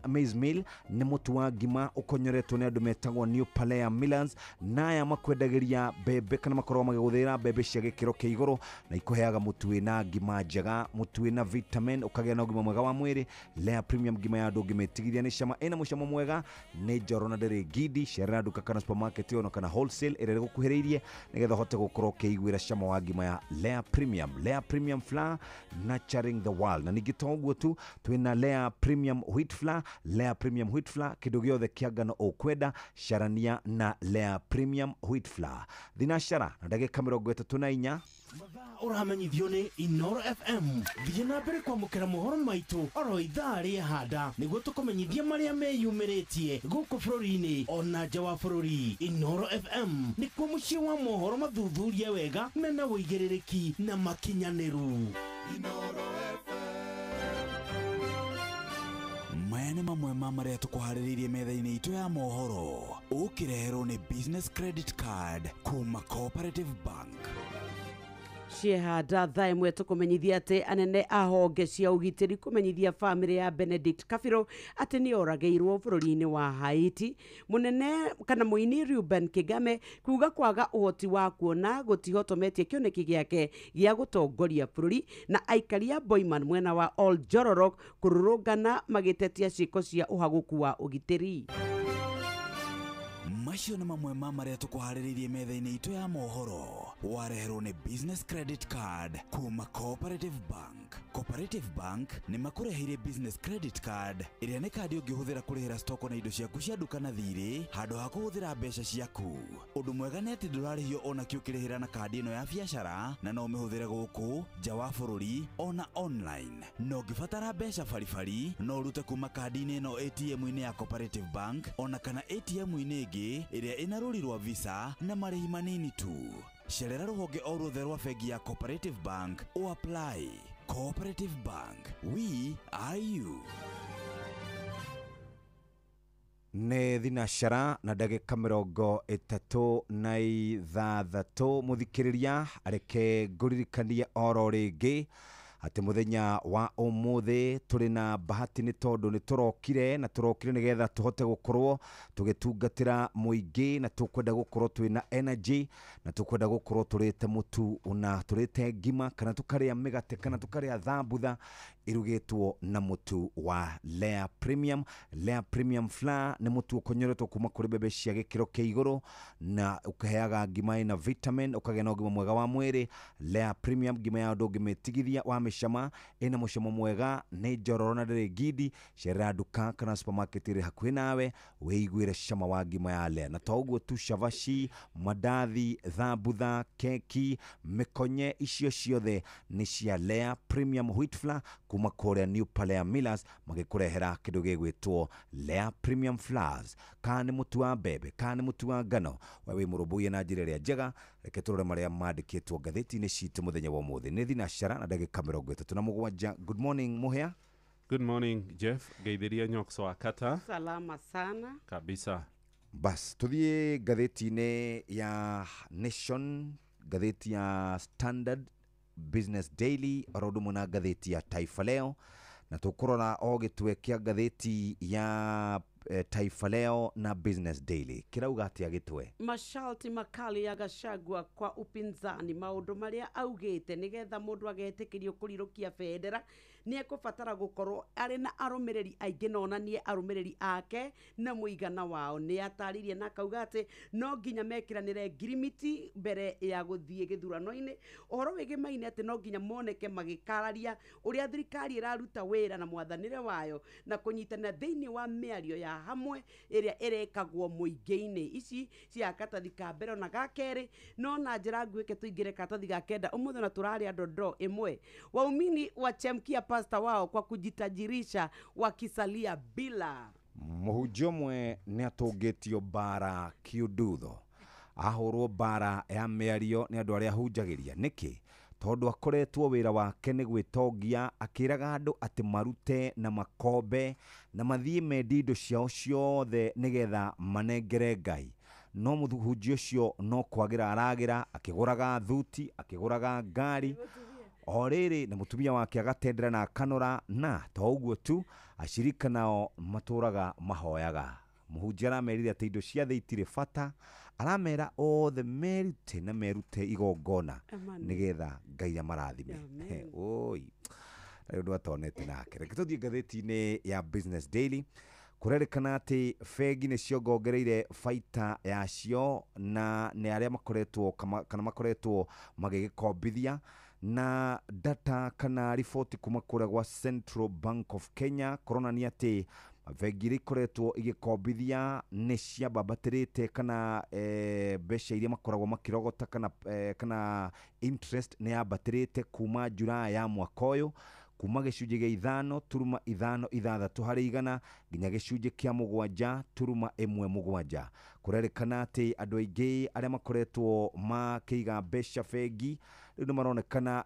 Maize Meal nĩ mũtu wa ngima ũkonyoretwo nĩ andũ metagwo New Palea Millers, na aya makwendagĩria mbembe kana makoragwo magĩgũthĩra mbembe cia gĩkĩro kĩa igũrũ na ikũheaga mũtu wĩna ngima njega, mũtu wĩna vitamin, ũkagĩa na ũgima mwega wa mwĩrĩ. Lea Premium ngima ya andũ ũngĩmĩtigithia nĩ cama, ĩna mũcamo mwega, nĩ njoro na ndĩrĩ ngindi. Cerera nduka kana supermarket ona kana wholesale ĩrĩa ĩgũkuhĩrĩirie nĩgetha ũhote gũkorwo ũkĩiguĩra cama wa ngima ya Lea Premium. Lea Premium Flour, nurturing the world. Na ningĩ to ũguo tu, twĩna Lea Premium Wheat Flour. Lea Premium Wheat Flour, kĩndũ gĩothe kĩa ngano ũkwenda, carania na Lea Premium Wheat Flour. Thinacara na ndagĩka 34. Ũramenyithio nĩ Inoro FM. Thiĩ na mbere kwamũkĩra mohoro maitũ oro ithaa rĩa handa nĩguo tũkũmenyithie marĩa meyumĩrĩtie gũkũ bũrũri-inĩ ona nja wa bũrũri. Inoro FM nĩkuo mũciĩ wa mohoro mathuthurie wega mena ũigĩrĩrĩki na makinyanĩru. Maya nĩ mamwe ma marĩa tũkũharĩrĩirie metha-inĩ itũ ya mohoro, ũkĩreherwo nĩ Business Credit Card kuma Cooperative Bank. Ciehanda thaa ĩmwe tũkũmenyithia atĩ anene a honge cia ũgitĩri kũmenyithia bamĩrĩ ya Benedict Kabiro atĩ nĩ oragĩirwo bũrũri-inĩ wa Haiti. Mũnene kana mũini Reuben Kigame kuga kwaga ũhoti wa kuona gũtihotometie kĩoneki gĩake gĩa gũtongoria bũrũri, na aikari a Boiman mwena wa Oljororok kũrũrũngana magĩtetia ciĩko cia ũhagũku wa ũgitĩri. Macio nĩ mamwe ma marĩa tũkũharĩrĩirie metha-inĩ itũ ya mohoro, wareherwo nĩ Business Credit Card kuma Cooperative Bank. Cooperative Bank nĩ makũreheire Business Credit Card ĩrĩa nĩ kandi ũngĩhũthĩra kũrĩhĩra stoko na indo ciaku cia nduka na thirĩ handũ ha kũhũthĩra mbeca ciaku. Ũndũ mwega nĩ atĩ ndũrarĩhio ona kĩ ũkĩrĩhĩra na kandi ĩno ya biacara, na no ũmĩhũthĩre gũkũ nja wa bũrũri ona online. Na ũngĩbatara mbeca baribari no ũrute kuma kandi-inĩ ĩno ATM-inĩ ya Cooperative Bank ona kana ATM-inĩ ĩngĩ ĩrĩa ĩna rũri rwa Visa na marĩhi manini tu. Cerera rũhonge o ruothe rwa bengi ya Cooperative Bank o apply. Cooperative Bank, we are you. Nĩ thinacara na ndagĩka 36 mũthikĩrĩria, reke ngũririkanie oro rĩngĩ atĩ mũthenya wa ũmũthĩ tũrĩ na bahati nĩ tondũ nĩ tũrokire na tũrokire nĩgetha tũhote gũkorwo tũgĩtungatĩra mũingĩ, na tũkwenda gũkorwo twĩna energy, na tũkwenda gũkorwo tũrĩte mũtu na tũrĩte ngima kana tũkarĩa mĩgate kana tũkarĩa thambutha irugĩtwo na mũtu wa Lea Premium. Lea Premium Flour nĩ mũtu ũkonyoretwo kuma kũrĩ mbembe cia gĩkĩro kĩa igũrũ na ũkaheaga ngima ĩna vitamin, ũkagĩa na ũgima mwega wa mwĩrĩ. Lea Premium ngima ya andũ ũngĩmĩtigithia wa mĩcama, ĩna mũcamo mwega, nĩ njororo na ndĩrĩ ngindi. Cerera nduka kana supermarket ĩrĩ hakuhĩ nawe wĩiguĩre cama wa ngima ya Lea. Na to ũguo tu, cabaci, mandathi, thambutha, keki, mĩkonye, icio ciothe nĩ cia Lea Premium Wheat Flour kuma kũrĩa New Palea Millers, magĩkũrehera kĩndũ gĩgwĩtwo Lea Premium Flours. Kana nĩ mũtu wa mbembe, kana nĩ mũtu wa ngano, we wĩ mũrũmbũiye na njĩra ĩrĩa njega. Reke tũrore marĩa mandĩkĩtwo ngathĩti-inĩ citũ mũthenya wa ũmũthĩ. Nĩ thinacara na ndagĩka 37. Good morning Muhea. Good morning Jeff. Geithiria Nyokso wa Kata. Salama sana kabisa. Bas, tuthiĩ ngathĩti-inĩ ya Nation Ngathĩti ya Standard, Business Daily oro ũndũ ũmwe na ngathĩti ya Taifa Leo, na tũkũrora o gĩtwe kĩa ngathĩti ya Taifa Leo na Business Daily kĩrauga atĩa gĩtwe. Masharti makali ya Gachagua kwa upinzani, maũndũ marĩa augĩte nĩgetha mũndũ agetĩkĩrio kũrirũkia bendera nĩ ekũbatara gũkorwo arĩ na arũmĩrĩri aingĩ na onanie arũmĩrĩri ake na mũigana wao. Nĩ atarĩirie na akauga atĩ no nginya mekĩranĩre ngirimiti mbere ya gũthiĩ gĩthurano-inĩ. Ũhoro wĩgĩmaine atĩ no nginya moneke magĩkararia ũrĩa thirikari ĩraruta wĩra na mwathanĩre wayo na kũnyitanĩra thĩinĩ wa mĩario ya hamwe ĩrĩa ĩrekagwo mũingĩ-inĩ. Ici cia karatathi ka mbere ona ga kerĩ, no na njĩra nguhĩ tũingĩre karatathi ga kenda. Ũmũthĩ ona tũrarĩa dondoo ĩmwe. Waumini wachemkia pasta wao kwa kujitajirisha wakisalia bila. Mũhunjia ũmwe nĩ atũngĩtio mbara kiundutho, ahũrwo mbara ya mĩario nĩ andũ arĩa ahunjagĩria. Nĩkĩ? Tondũ akoretwo wĩra wake nĩ gwĩtongia, akĩraga andũ atĩ marute na makombe na mathiĩ mendie indo ciao ciothe nĩgetha manengere Ngai. No mũhunjia ũcio no kwagĩra aragĩra, akĩgũraga thuti, akĩgũraga ngari o rĩrĩ, na mũtumia wake agatendera na akanora. Na to ũguo tu, acirika nao matũraga mahoyaga. Mũhunjia aramerire atĩ indo cia thĩ itirĩ bata, aramera othe merute na merute igongona nĩgetha Ngai amarathime. Oi, ndarĩ ũndũ atonete nake. Reke tũthiĩ ngathĩti-inĩ ya Business Daily. Kũrerĩkana atĩ bengi nĩ ciongongereire baita yacio na nĩ arĩa makoretwo kana makoretwo magĩgĩkombithia, na data kana riboti kuma kũrĩa gwa Central Bank of Kenya kũronania atĩ bengi iria ikoretwo igĩkombithia nĩ ciambambatĩrĩte kana mbeca iria makoragwo makĩrogota kana interest nĩ yambatĩrĩte kuma July ya mwaka ũyũ, kuma gĩcunjĩ gĩa 5.56 harĩ igana nginya gĩcunjĩ kĩa 7.17. Kũrerĩkana atĩ andũ aingĩ arĩa makoretwo makĩiga mbeca bengi rĩu nĩ maronekana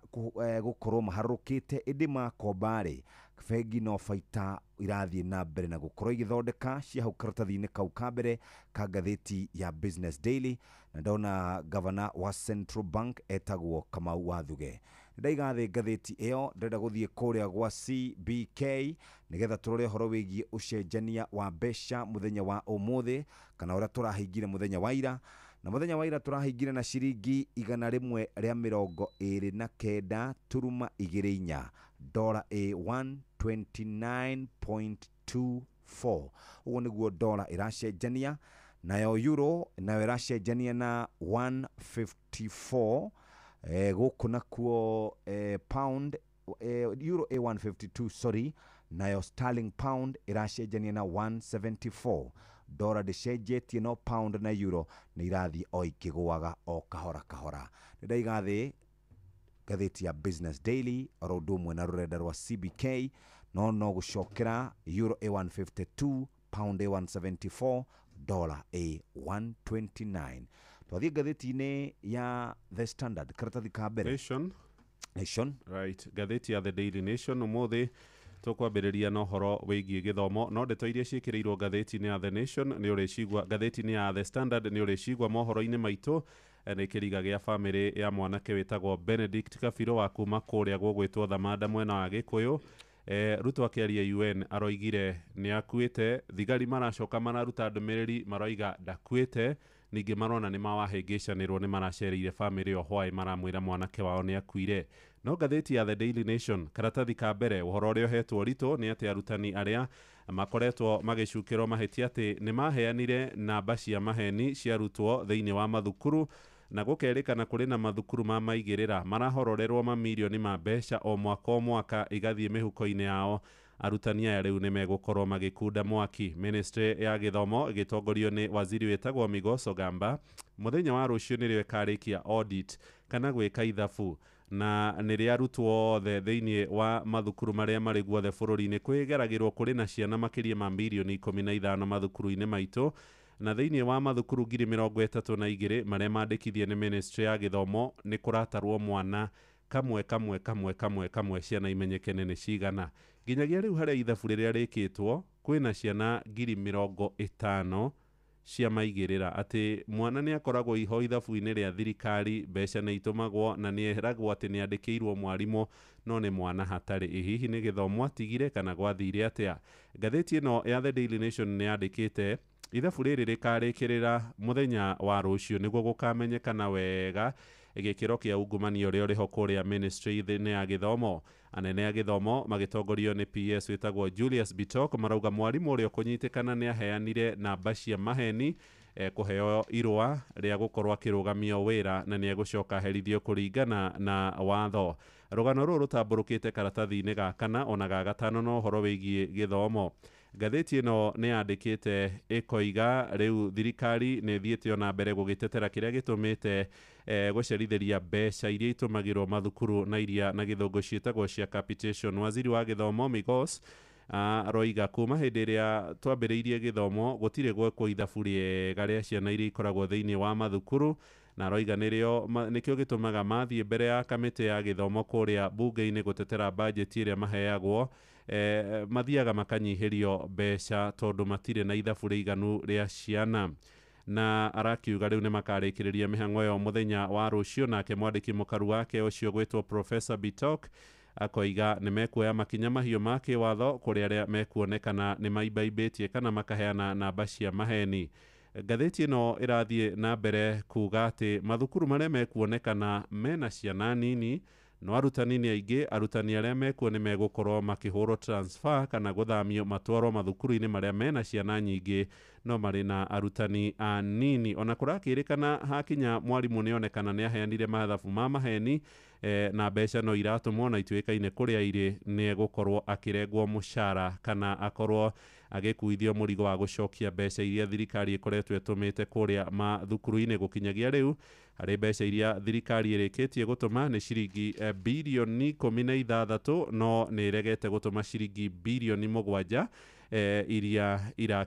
gũkorwo maharũrũkĩte, ĩndĩ makomba-rĩ, bengi no baita irathiĩ na mbere na gũkorwo igĩthondeka cia hau karatathi-inĩ kau ka mbere ka ngathĩti ya Business Daily. Na ndona gavana wa Central Bank etagwo Kamau Wathuge. Ndaiga thĩ ngathĩti ĩyo, ndĩrenda gũthiĩ kũrĩa gwa CBK nĩgetha tũrore ũhoro wĩgiĩ ũcenjania wa mbeca mũthenya wa ũmũthĩ kana ũrĩa tũrahingire mũthenya wa ira. Na mũthenya wa ira tũrahingire na ciringi 129.24, dora ĩ 129.24. Ũguo nĩguo dora ĩracenjania, nayo euro nayo ĩracenjania na 154. Gũkũ nakuo pound euro ĩ 152, sorry, nayo sterling pound ĩracenjania na 174. Dora ndĩcenjetie, no pound na euro nĩ irathiĩ o ikĩgũaga o kahora kahora. Nĩ ndaiga thĩ ngathĩti ya Business Daily oro ũndũ ũmwe na rũrenda rwa CBK, no gũcokera euro ĩ 152, pound ĩ 174, dollar ĩ 129. Twathiĩ ngathĩti-inĩ ya The Standard karatathi ka mbere. Nation. Right, ngathĩti ya The Daily Nation ũmũthĩ tũkwambĩrĩria na ũhoro wĩgiĩ gĩthomo, no ndeto iria ciĩkĩrĩirwo ngathĩti-inĩ ya The Nation nĩ ũrĩcigua, ngathĩti-inĩ ya The Standard nĩ ũrĩcigua mohoro-inĩ maitũ. Nĩ kĩriga gĩa bamĩrĩ ya mwanake wĩtagwo Benedict Kabiro wa kuma kũrĩa gũgwĩtwo Thamanda mwena wa Gĩkũyũ. Ruto akĩaria UN aroigire nĩ akuĩte, thigari maracoka mararuta ndũmĩrĩri maroiga ndakuĩte, ningĩ marona nĩ mawahĩngĩcanĩrwo nĩ maracereire bamĩrĩ o hwaĩ maramwĩra mwanake wao nĩ akuire. No ngathĩti ya The Daily Nation karatathi ka mbere ũhoro ũrĩa ũhetwo ũritũ nĩ atĩ arutani arĩa makoretwo magĩcukĩrwo mahĩtia atĩ nĩ maheanire namba cia maheni cia arutwo thĩinĩ wa mathukuru, na gũkerĩkana kũrĩ na mathukuru ma maigĩrĩra marahororerwo mamirioni ma mbeca o mwaka o mwaka igathiĩ mĩhuko-inĩ yao. Arutani aya rĩu nĩ megũkorwo magĩkunda mwaki. Ministry ya gĩthomo ĩgĩtongorio nĩ waziri wĩtagwo Migoso Gamba mũthenya wa rũciũ nĩrĩo ĩkarĩkia audit kana gwĩka ithabu, na nĩrĩa arutwo othe thĩinĩ wa mathukuru marĩa marĩ guothe bũrũri-inĩ kwĩgeragĩrwo kũrĩ na ciana makĩria ma mirioni 15 mathukuru-inĩ maitũ, na thĩinĩ wa mathukuru 32,000 marĩa mandĩkithie nĩ ministry ya gĩthomo nĩ kũratarwo mwana kamwe kamwe kamwe kamwe kamwe ciana imenyekene nĩ cigana. Nginyagia rĩu harĩa ithabu rĩrĩa rĩkĩtwo kwĩna ciana 50,000 cia maigĩrĩra atĩ mwana nĩ akoragwo iho ithabu-inĩ rĩa thirikari, mbeca nĩ itũmagwo na nĩ eragwo atĩ nĩ andĩkĩirwo mwarimũ no nĩ mwana hatarĩ. Ĩ hihi nĩ gĩthomo atigire kana gwathire atĩa? Ngathĩti ĩno ya The Daily Nation nĩ yandĩkĩte ithabu rĩrĩ rĩkarĩkĩrĩra mũthenya wa rũciũ nĩguo gũkamenyekana wega gĩkĩro kĩa ungumania ũrĩa ũrĩho kũrĩa ministry-inĩ ya gĩthomo. Anene a gĩthomo magĩtongorio nĩ PS wĩtagwo Julius Bitok marauga mwarimũ ũrĩa ũkũnyitĩkana nĩ aheanire namba cia maheni kũheo irũa rĩa gũkorwo akĩrũgamio wĩra na nĩ egũcoka aherithio kũringana na watho. Rũgano rũrũ rũtambũrũkĩte karatathi-inĩ ga kana ona ga gatano na ũhoro wĩgiĩ gĩthomo. Ngathĩti ĩno nĩ yandĩkĩte ĩkoiga rĩu thirikari nĩ ĩthiĩte ona mbere gũgĩtetera kĩrĩa gĩtũmĩte gũcerithĩria mbeca iria itũmagĩrwo mathukuru na iria na gĩthũngũ ciĩtagwo cia capitation. Waziri wa gĩthomo Migos aroiga kuma hĩndĩ ĩrĩa twambĩrĩirie gĩthomo gũtirĩ gwekwo ithabu rĩega rĩa ciana iria ikoragwo thĩinĩ wa mathukuru, na aroiga nĩrĩo nĩkĩo gĩtũmaga mathiĩ mbere ya kamĩtĩ ya gĩthomo kũrĩa bunge-inĩ gũtetera bajeti ĩrĩa maheagwo, mathiaga makanyihĩrio mbeca tondũ matirĩ na ithabu rĩiganu rĩa ciana. Na arakiuga rĩu nĩ makarĩkĩrĩria mĩhang'o ĩyo mũthenya wa rũciũ. Nake mwandĩki mũkaru wake ũcio gwĩtwo Professor Bitok akoiga nĩ mekuoya makinya mahiũ ma kĩwatho kũrĩ arĩa mekuonekana nĩ maibaimbĩtie kana makaheana namba cia maheni. Ngathĩti ĩno ĩrathiĩ na mbere kuga atĩ mathukuru marĩa mekuonekana mena ciana nini no arutani nĩ aingĩ, arutani arĩa mekuo nĩ megũkorwo makĩhũrwo transfer kana gũthamio matwarwo mathukuru-inĩ marĩa mena ciana nyingĩ no marĩ na arutani anini. Ona kũrakĩrĩkana hakinya mwarimũ nĩonekana nĩ aheanire mathabu ma maheni na mbeca no iratũmwo na ituĩkaine kũrĩa irĩ, nĩ egũkorwo akĩrengwo mũcara kana akorwo agĩkuithio mũrigo wa gũcokia mbeca iria thirikari ĩkoretwo ĩtũmĩte kũrĩa mathukuru-inĩ. Gũkinyagia rĩu harĩ mbeca iria thirikari ĩrĩkĩtie gũtũma nĩ ciringi birioni 16, no nĩ ĩregete gũtũma ciringi birioni 7 iria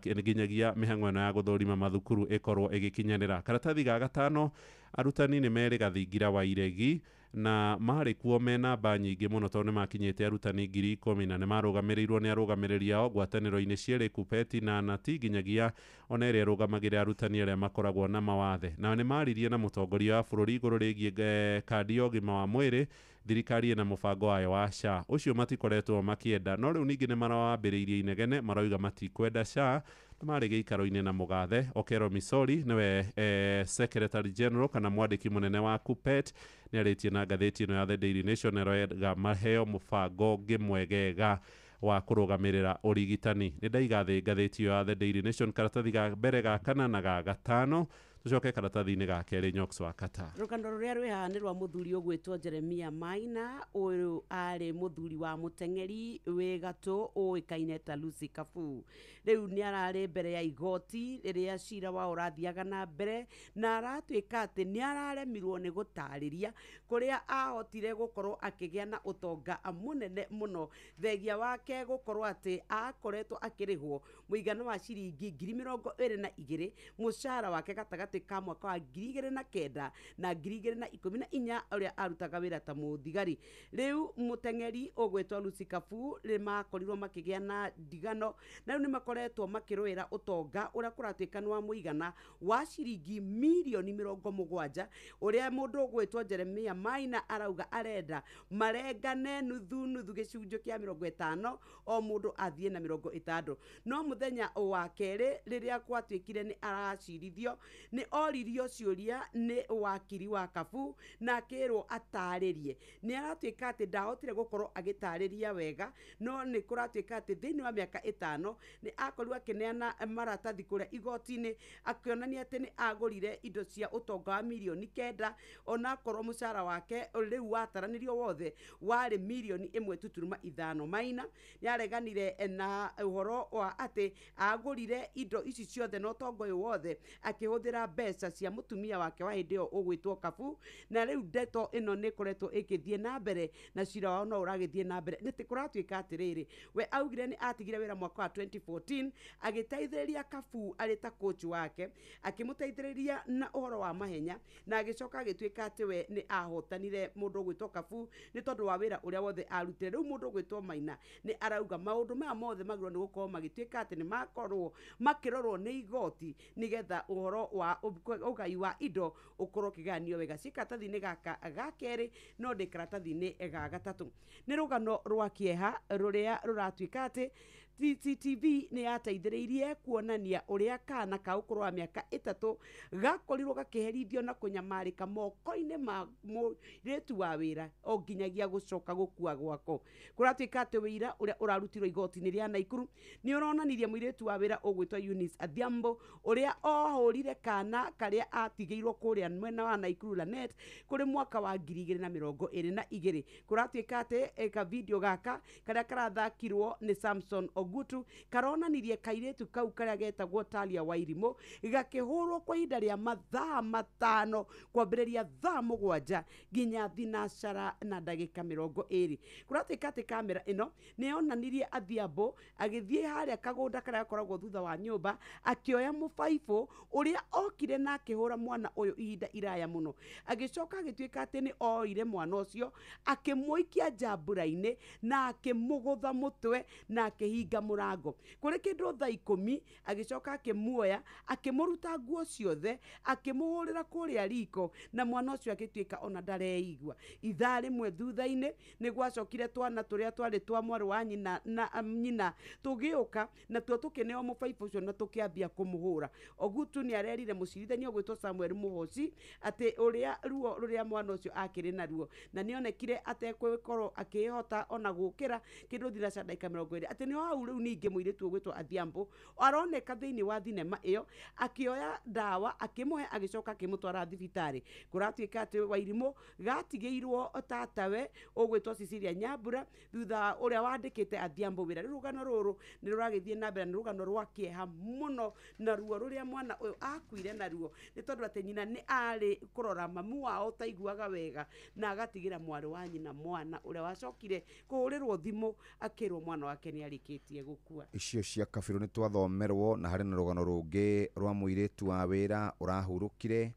nginyagia mĩhang'o ĩno ya gũthũrima mathukuru ĩkorwo ĩgĩkinyanĩra. Karatathi ga gatano, arutani nĩ merĩ gathingira wa iregi na marĩ kuo mena namba nyingĩ mũno tondũ nĩ makinyĩte arutani 10,000 na nĩ marũgamĩrĩirwo nĩ arũgamĩrĩri ao ngwatanĩro-inĩ cierĩ Kupeti na Nati nginyagia ona ĩrĩa ĩrũgamagĩrĩra arutani arĩa makoragwo na mawathe. Na nĩ maririe na mũtongoria wa bũrũri igũrũ rĩgiĩ kandi ya ũgima wa mwĩrĩ thirikari ĩna mũbango wayo wa SHA ũcio matikoretwo makĩenda, no rĩu ningĩ nĩ marawambĩrĩirie inegene marauga matikwenda SHA na marĩ gĩikaro-inĩ na mũgathe Okero Misori nĩwe Secretary General kana mwandĩki mũnene wa Kupet nĩ arĩtie na ngathĩti ĩno ya The Daily Nation aroiga maheo mũbango ũngĩ mwegega wa kũrũgamĩrĩra ũrigitani. Nĩ ndaiga thĩ ngathĩti ĩyo ya The Daily Nation karatathi ga mbere ga kana na ga gatano, tucoke karatathi-inĩ ga kerĩ. Nyox wa Kata. Rũgano rũrĩa rwĩ haha nĩ rwa mũthuri ũgwĩtwo Jeremia Maina. Ũyũ arĩ mũthuri wa mũteng'eri wĩ gatũ ũĩkaine ta Lucy Kabu. Rĩu nĩ ararĩ mbere ya igoti rĩrĩa cira wao ũrathiaga na mbere, na aratuĩka atĩ nĩ araremirwo nĩ gũtarĩria kũrĩa ahotire gũkorwo akĩgĩa na ũtonga mũnene mũno thengia wake gũkorwo atĩ akoretwo akĩrĩhwo mũigana wa ciringi 22,000 mũcara wake gatagatĩ ka mwaka wa 2009 na 2014 ũrĩa arutaga wĩra ta mũthigari. Rĩu mũteng'eri ũgwĩtwo Lucy Kabu nĩ makorirwo makĩgĩa na ndigano na rĩu nĩ makoretwo makĩrũĩra ũtonga ũrĩa kũratuĩka nĩ wa mũigana wa ciringi mirioni 70 ũrĩa mũndũ ũgwĩtwo Jeremia Maina arauga arenda marengane nuthu nuthu gĩcunjĩ kĩa 50 o mũndũ athiĩ na 60. No mũthenya wa kerĩ rĩrĩa gwatuĩkire nĩ aracirithio nĩ oririo ciũria nĩ wakiri wa Kabu na akĩrwo atarĩrie. Nĩ aratuĩka atĩ ndahotire gũkorwo agĩtarĩria wega, no nĩ kũratuĩka atĩ thĩinĩ wa mĩaka 5 nĩ akorirwo akĩneana maratathi kũrĩa igoti-inĩ akĩonania atĩ nĩ agũrire indo cia ũtonga wa mirioni 9 onakorwo mũcara wake rĩu wataranĩrio wothe warĩ mirioni 1.5. Maina nĩ areganire na ũhoro wa atĩ agũrire indo ici ciothe na ũtonga ũyũ wothe akĩhũthĩra mbeca cia mũtumia wake wa hĩndĩ ĩyo ũgwĩtwo Kabu. Na rĩu ndeto ĩno nĩ ĩkoretwo ĩgĩthiĩ na mbere na cira wao no ũragĩthiĩ na mbere. Nĩ kũratuĩka atĩrĩrĩ, we augire nĩ atigire wĩra mwaka wa 2014 agĩteithĩrĩria Kabu arĩ ta coach wake, akĩmũteithĩrĩria na ũhoro wa mahenya, na agĩcoka agĩtuĩka atĩ we nĩ ahotanire mũndũ ũgwĩtwo Kabu nĩ tondũ wa wĩra ũrĩa wothe arutire. Rĩu mũndũ ũgwĩtwo Maina nĩ arauga maũndũ maya mothe magĩrĩirwo nĩ gũkorwo magĩtuĩka atĩ nĩ makorwo makĩrorwo nĩ igoti nĩgetha ũhoro wa ũgai wa indo ũkorwo ũkĩgayanio wega. Ciĩ karatathi-inĩ gaka ga kerĩ no ndĩ karatathi-inĩ ga gatatũ. Nĩ rũgano rwa kĩeha rũrĩa rũratuĩka atĩ CCTV nĩ yateithĩrĩirie kuonania ũrĩa kana ka ũkũrũ wa mĩaka 3 gakorirwo gakĩherithio na kũnyamarĩka moko-inĩ ma mũirĩtu wa wĩra o nginyagia gũcoka gũkua gwako. Kũratuĩka atĩ wĩira ũrĩa ũrarutirwo igoti-inĩ rĩa Naikuru nĩ ũronanirie mũirĩtu wa wĩra ũgwĩtwo Eunice Adhiambo ũrĩa ohũrire kana karĩa atigĩirwo kũrĩa mwena wa Naikuru Lanet kũrĩ mwaka wa 2022. Kũratuĩka atĩ ka video gaka karĩa karathakirwo nĩ Samson Ogutu karonanirie kairĩtu kau karĩa getagwo Talia Wairimu gakĩhũrwo kwa ihinda rĩa mathaa 5 kwambĩrĩria thaa 7 nginya 9 na ndagĩka 20. Kũratuĩka atĩ kamera ĩno nĩ yonanirie Adhiambo agĩthiĩ harĩa kagũnda karĩa gakoragwo thutha wa nyũmba akĩoya mũbaibũ ũrĩa okire na akĩhũra mwana ũyũ ihinda iraya mũno. Agĩcoka agĩtuĩka atĩ nĩ oire mwana ũcio akĩmũikia njambura-inĩ na akĩmũgũtha mũtwe na akĩhinga mũrango. Kũrĩ kĩndũ thaa 10 agĩcoka akĩmuoya akĩmũruta nguo ciothe akĩmũhũrĩra kũrĩa riko na mwana ũcio agĩtuĩka ona ndareigua. Ithaa rĩmwe thutha-inĩ nĩ gwacokire twana tũrĩa twarĩ twa mwarĩ wa nyina na nyina tũgĩũka na tuo tũkĩneo mũbaibũ ũcio na tũkĩambia kũmũhũra. Ogutu nĩ arerire mũcirithania ũgwĩtwo Samuel Mũhoci atĩ ũrĩa ruo rũrĩa mwana ũcio akĩrĩ naruo na nĩonekire ategũkorwo akĩhota ona gũkĩra kĩndũ thira cia ndagĩka 20. Atĩ nĩ hau rĩu ningĩ mũirĩtu ũgwĩtwo Adhiambo aroneka thĩinĩ wa thinema ĩyo akĩoya ndawa akĩmũhe agĩcoka akĩmũtwara thibitarĩ. Kũratuĩka atĩ Wairimu gatigĩirwo tatawe ũgwĩtwo Cecilia Nyambura thutha ũrĩa wandĩkĩte Adhiambo wĩra. Rĩu rũgano rũrũ nĩ rũragĩthiĩ na mbere, nĩ rũgano rwa kĩeha mũno na ruo rũrĩa mwana ũyũ akuire naruo nĩ tondũ atĩ nyina nĩ arĩ kũrora mamu wao taiguaga wega na agatigĩra mwarĩ wa nyina mwana ũrĩa wacokire kũhũrĩrwo thimũ akĩrwo mwana wake nĩ arĩkĩtie gũkua. Icio cia kabirũ nĩ twathomerwo na harĩ na rũgano rũngĩ rwa mũirĩtu wa wĩra ũrahurũkire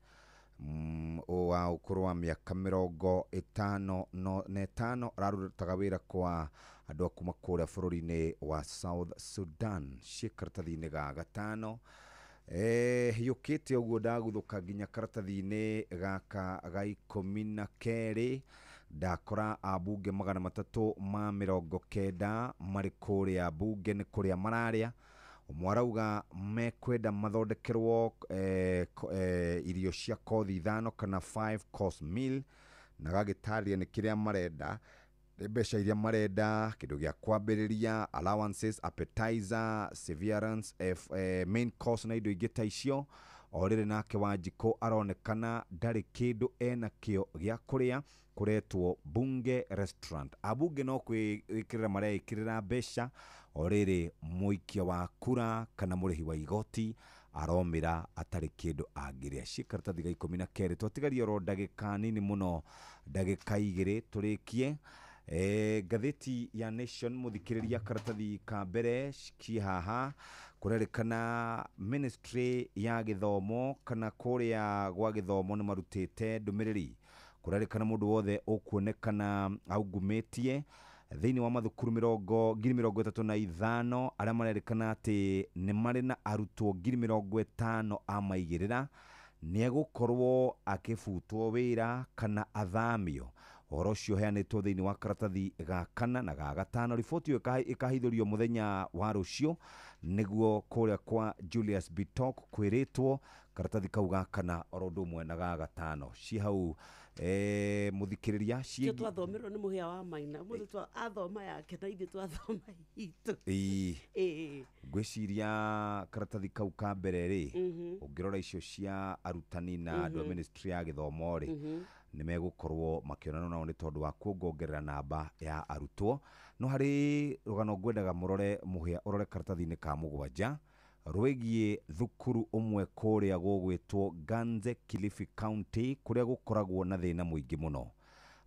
wa ũkũrũ wa mĩaka 55 ararutaga wĩra kwa andũ a kuma kũrĩa bũrũri-inĩ wa South Sudan. Ciĩ karatathi-inĩ ga gatano. Hiũkĩte ũguo ndaguthũka nginya karatathi-inĩ gaka ga 12 ndakora ambunge 390 marĩ kũrĩa bunge nĩ kũrĩa mararĩa. Ũmwe arauga mekwenda mathondekerwo irio cia kothi 5 kana 5 course meal na gagĩtarĩria nĩ kĩrĩa marenda, nĩ mbeca iria marenda, kĩndũ gĩa kwambĩrĩria, allowances, appetizer, severance, main course na indo ingĩ ta icio. O rĩrĩ nake Wanjikũ aronekana ndarĩ kĩndũ ena kĩo gĩa kũrĩa kũretwo Bunge Restaurant. Abunge no kwĩkĩrĩra mareĩkĩrĩra mbeca, o rĩrĩ mũikia wa kura kana mũrĩhi wa igoti aromĩra atarĩ kĩndũ angĩrĩa. Ciĩ karatathi ga 12 twatigaria oro ndagĩka nini mũno, ndagĩka 2 tũrĩkie. Ngathĩti ya Nation mũthikĩrĩria karatathi ka mbere ciĩ haha kũrerĩkana ministry ya gĩthomo kana kũrĩa gwa gĩthomo nĩ marutĩte ndũmĩrĩri. Kũrerĩkana mũndũ wothe ũkuonekana aungumĩtie thĩinĩ wa mathukuru 35,000 arĩa marerĩkana atĩ nĩ marĩ na arutwo 50,000 a maigĩrĩra nĩ egũkorwo akĩbutwo wĩra kana athamio. Ũhoro ũcio ũheanĩtwo thĩinĩ wa karatathi ga 4 na ga 5. Riboti ĩyo ĩkahithũrio mũthenya wa rũciũ nĩguo kũrĩa kwa Julius Bitok kwĩrĩtwo karatathi kau ga 4 oro ũndũ ũmwe na ga 5. Ci hau mũthikĩrĩria ciĩ twathomerwo nĩ mũhĩa wa Maina mũthĩ twa athoma yake na ithuĩ twathoma itũ. Ngwĩciria karatathi kau ka mbere rĩ ũngĩrora icio cia arutani na andũ a ministry ya gĩthomo rĩ nĩ megũkorwo makĩonana nao nĩ tondũ wa kuongongerera namba ya arutwo. No harĩ rũgano ngwendaga mũrore mũhĩa ũrore karatathi-inĩ ka 7 Rwĩgiĩ thukuru ũmwe kũrĩa gũgwĩtwo Ganze, Kilifi County, kũrĩa gũkoragwo na thĩna mũingĩ mũno,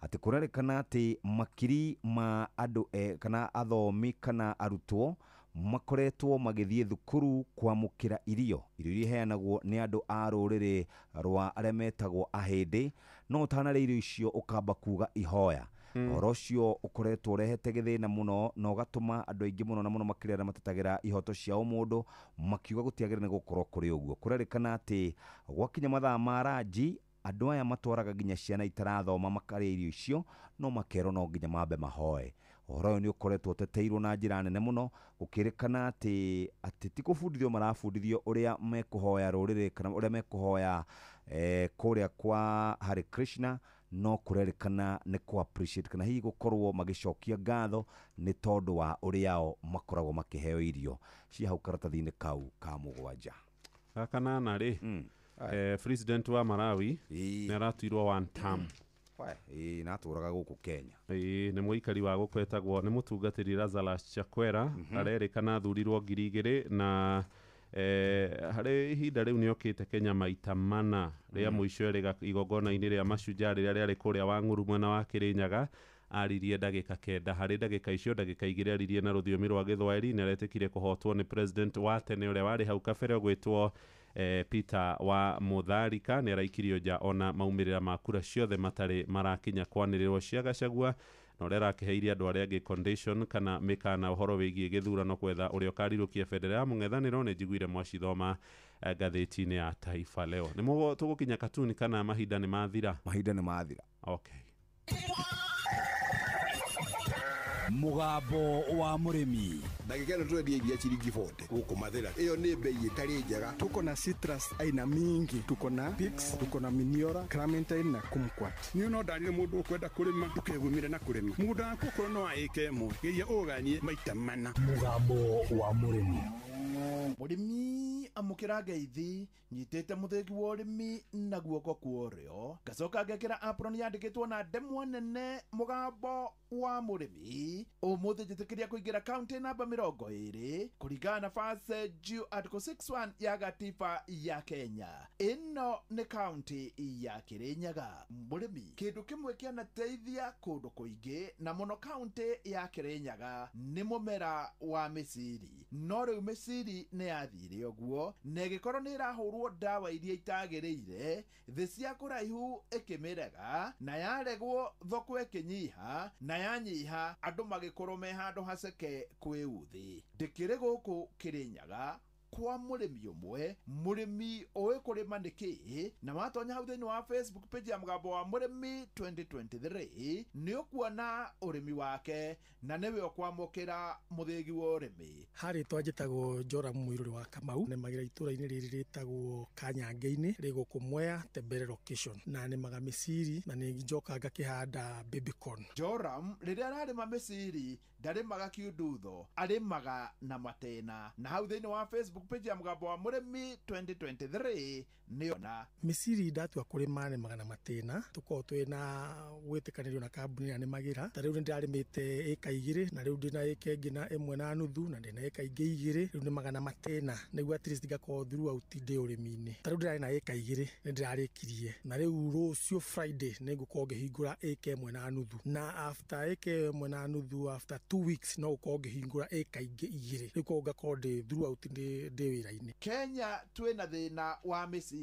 atĩ kũrerĩkana atĩ makiri ma andũ kana athomi kana arutwo makoretwo magĩthiĩ thukuru kwamũkĩra irio iria iheanagwo nĩ andũ a rũrĩrĩ rwa arĩa metagwo ahĩndĩ, no ũtanarĩa irio icio ũkamba kuga ihoya. Ũhoro ũcio ũkoretwo ũrehete gĩthĩna mũno na ũgatũma andũ aingĩ mũno na mũno makĩria arĩa matetagĩra ihoto cia ũmũndũ makiuga gũtiagĩrĩire nĩ gũkorwo kũrĩ ũguo. Kũrerĩkana atĩ gwakinya mathaa ma ranji, andũ aya matwaraga nginya ciana itarathoma makarĩa irio icio, no makerwo no nginya mambe mahoe. Ũhoro ũyũ nĩ ũkoretwo ũteteirwo na njĩra nene mũno, gũkĩrĩkana atĩ ti kũbundithio marabundithio ũrĩa mekũhoya rũrĩrĩ kana ũrĩa mekũhoya kũrĩa kwa Hare Krishna, no kũrerĩkana nĩ kũ appreciate kana hihi gũkorwo magĩcokia ngatho nĩ tondũ wa ũrĩa o makoragwo makĩheo irio cia hau karatathi-inĩ kau ka 7. Gakanana rĩ, president wa Malawi nĩ aratuirwo one term. Ĩĩ, na atũraga gũkũ Kenya. Ĩĩ, nĩ mũikari wa gũkũ etagwo nĩ mũtungatĩri Lazarus Chakwera. Arerĩkana athurirwo 2000 na harĩ ihinda rĩu nĩokĩte Kenya maita 4. Rĩa mũico rĩ igongona-inĩ rĩa Mashujaa rĩrĩa rĩarĩ kũrĩa Wang'uru mwena wa Kĩrĩnyaga, aririe ndagĩka 9. Harĩ ndagĩka icio, ndagĩka 2 aririe na rũthiomi rwa Gĩthwaĩri. Nĩ aretĩkire kũhotwo nĩ president wa tene ũrĩa warĩ hau kabere ũgwĩtwo Peter wa Mutharika. Nĩ araikirio nja ona maumĩrĩra ma kura ciothe matarĩ marakinya kwanĩrĩrwo cia Gachagua, na ũrĩa arakĩheire andũ arĩa angĩ condition kana mĩkana ũhoro wĩgiĩ gĩthurano kwetha ũrĩa ũkarirũkia bendera ya mũng'ethanĩro. Nĩ njiguire mwacithoma ngathĩti-inĩ ya Taifa Leo. Nĩ tũgũkinya katuni kana mahinda nĩ mathira? Mahinda nĩ mathira. Okay. Mũgambo wa mũrĩmi. Ndagĩka ĩno tũrendia iria ciringi 40 gũkũ Mathĩra. Ĩyo nĩ bei ĩtarĩ njega. Tuko na citrus aina mingi, tuko na Pix, tuko na Miniora, Clementine na Kumquat. Niĩ no ndarire mũndũ ũkwenda kũrĩma ndũkegumire na kũrĩma. Mũgũnda waku okorwo no wa ĩka ĩmwe, geria ũganie maita 4. Mũgambo wa mũrĩmi. Mũrĩmi amũkĩra ngeithi, nyitĩte mũthĩgi wa ũrĩmi na guoko kwa ũrĩo, ngacoka ngekĩra apron yandĩkĩtwo na ndemwa nene mũgambo wa mũrĩmi. Ũmũthĩ njĩtĩkĩria kũingĩra kaunti namba 20 kũringana na Verse Due Article 61 ya gatiba ya Kenya. Ĩno nĩ kaunti ya Kĩrĩnyaga. Mũrĩmi, kĩndũ kĩmwe kĩanateithia kũndũ kũingĩ na mũno kaunti ya Kĩrĩnyaga nĩ mũmera wa mĩciri. No rĩu mĩciri nĩ yathire ũguo na ĩgĩkorwo nĩ ĩrahũrwo ndawa iria itagĩrĩire, thĩ cia kũraihu ĩkĩmĩrega, na yaregwo thoko ĩkĩnyiha, na yanyiha andũ magĩkorwo me handũ haceke kwĩ uthi. Ndĩkĩrĩ gũkũ Kĩrĩnyaga kwa mũrĩmi ũmwe, mũrĩmi ũĩ kũrĩma nĩ kĩĩ, na watonya hau thĩinĩ wa Facebook page ya mũgambo wa mũrĩmi 2023 nĩ ũkuona ũrĩmi wake na nĩwe ũkwamũkĩra mũthĩgi wa ũrĩmi. Harĩ twanjĩtagwo Joram Mũirũrĩ wa Kamau, nĩmagĩra itũra-inĩ rĩrĩ rĩtagwo Kanyange-inĩ, rĩ gũkũ Mwea Tembere location, na nĩmaga mĩciri na nĩ njoka ngakĩhanda baby corn. Joram rĩrĩa ararĩma mĩciri ndarĩmaga kiundutho, arĩmaga na matena, na hau thĩinĩ wa Facebook page ya mũgambo wa mũrĩmi 2023 nĩona mĩciri ndatua kũrĩma nĩmaga na matĩna. Tũkoragwo twĩna gwĩtĩkanĩrio na kambuni ĩrĩa nĩmagĩra. Ta rĩu nĩndĩrarĩmĩte ĩka 2 na rĩu ndĩna ĩka ĩngĩ na 1.5 na ndĩna ĩka ingĩ 2. Rĩu nĩmaga na matĩna nĩguo at least ngakorwo throughout ndĩ ũrĩmi-inĩ. Ta rĩu ndĩrarĩ na ĩka 2 nĩndĩrarĩkirie, na rĩu rũciũ Friday nĩngũkorwo ngĩhingũra ĩka 1.5, na after ĩka 1.5 after 2 weeks no gũkorwo ngĩhingũra ĩka ingĩ 2. Rĩu koguo ngakorwo ndĩ throughout ndĩ wĩra-inĩ. Kenya twĩna thĩna wa mĩciri.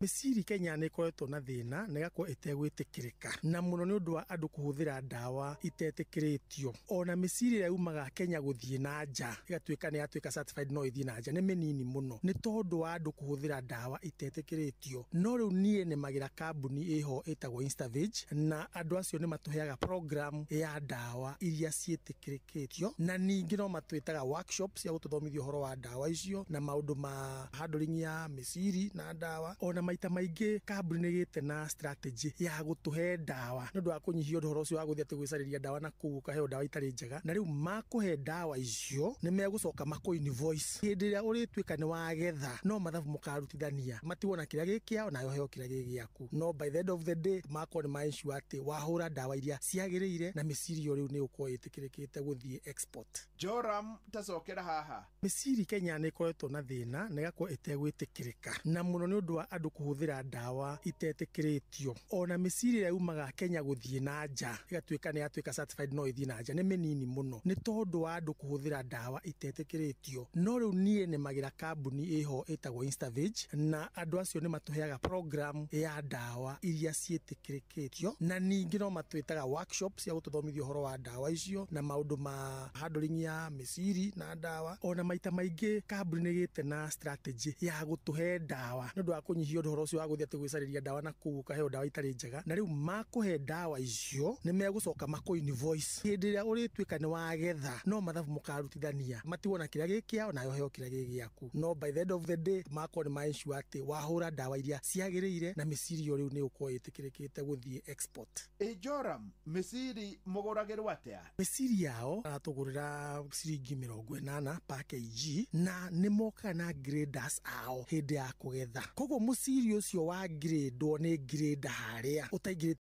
Mĩciri Kenya nĩ ĩkoretwo na thĩna na ĩgakorwo ĩtegwĩtĩkĩrĩka, na mũno nĩ ũndũ wa andũ kũhũthĩra ndawa itetĩkĩrĩtio. Ona mĩciri ĩrĩa yumaga Kenya gũthiĩ na nja ĩgatuĩka nĩ yatuĩka certified no ĩthiĩ na nja nĩ mĩnini mũno, nĩ tondũ wa andũ kũhũthĩra ndawa itetĩkĩrĩtio. No rĩu niĩ nĩmagĩra kambuni ĩho ĩtagwo Instavage, na andũ acio nĩ matũheaga program ya ndawa iria ciĩtĩkĩrĩkĩtio, na ningĩ no matwĩtaga workshops cia gũtũthomithia ũhoro wa ndawa icio na maũndũ ma handling ya mĩciri na ndawa. Ona Maita maingĩ kambuni nĩ ĩgĩte na strategy ya gũtũhe ndawa nĩ ũndũ wa kũnyihia ũhoro ũcio wa gũthiĩ atĩ gwĩcarĩria ndawa na kũu ũkaheo ndawa itarĩ njega. Na rĩu makũhe ndawa icio nĩ megũcoka makũ invoice hĩndĩ ĩrĩa ũrĩtuĩka nĩ wagetha, no mathabu mũkarutithania, matigwo na kĩrĩa gĩ kĩao nawe ũheo kĩrĩa gĩ gĩaku. No by the end of the day makorwo nĩ ma ensure atĩ wahũra ndawa iria ciagĩrĩire na mĩciri ĩyo rĩu nĩ ũkorwo ĩtĩkĩrĩkĩte gũthiĩ export. Joram, tacokera haha. Mĩciri Kenya nĩ ĩkoretwo na thĩna na ĩgakorwo ĩtegwĩtĩkĩrĩka, na mũno nĩ ũndũ wa andũ kũhũthĩra ndawa itetĩkĩrĩtio. Ona mĩciri ĩrĩa yumaga Kenya gũthiĩ na nja ĩgatuĩka nĩ yatuĩka certified no ĩthiĩ na nja nĩ mĩnini mũno, nĩ tondũ wa andũ kũhũthĩra ndawa itetĩkĩrĩtio. No rĩu niĩ nĩmagĩra kambuni ĩho ĩtagwo Instavege, na andũ acio nĩ matũheaga program ya ndawa iria ciĩtĩkĩrĩkĩtio, na ningĩ no matwĩtaga workshop cia gũtũthomithia ũhoro wa ndawa icio na maũndũ ma handling ya mĩciri na ndawa. Ona maita maingĩ kambuni nĩ ĩgĩte na strategy ya gũtũhe ndawa nĩ ũndũ wa kũnyihia ũhoro ũcio wa gũthiĩ atĩ gwĩcarĩria ndawa na kũu ũkaheo ndawa itarĩ njega. Na rĩu makũhe ndawa icio nĩ megũcoka makũ invoice hĩndĩ ĩrĩa ũrĩtuĩka nĩ wagetha, no mathabu mũkarutithania, matigwo na kĩrĩa gĩ kĩao nawe ũheo kĩrĩa gĩ gĩaku. No by the end of the day makorwo nĩ ma ensure atĩ wahũra ndawa iria ciagĩrĩire na mĩciri ĩyo rĩu nĩ ũkorwo ĩtĩkĩrĩkĩte gũthiĩ export. Ĩ Joram, mĩciri mũgũragĩrwo atĩa? Mĩciri yao aratũgũrĩra ciringi 80 per kg, na nĩ mokaga na graders ao hĩndĩ ya kũgetha. Koguo mũciri ũcio wa gradwo nĩ grader harĩa ũtaingĩrĩte.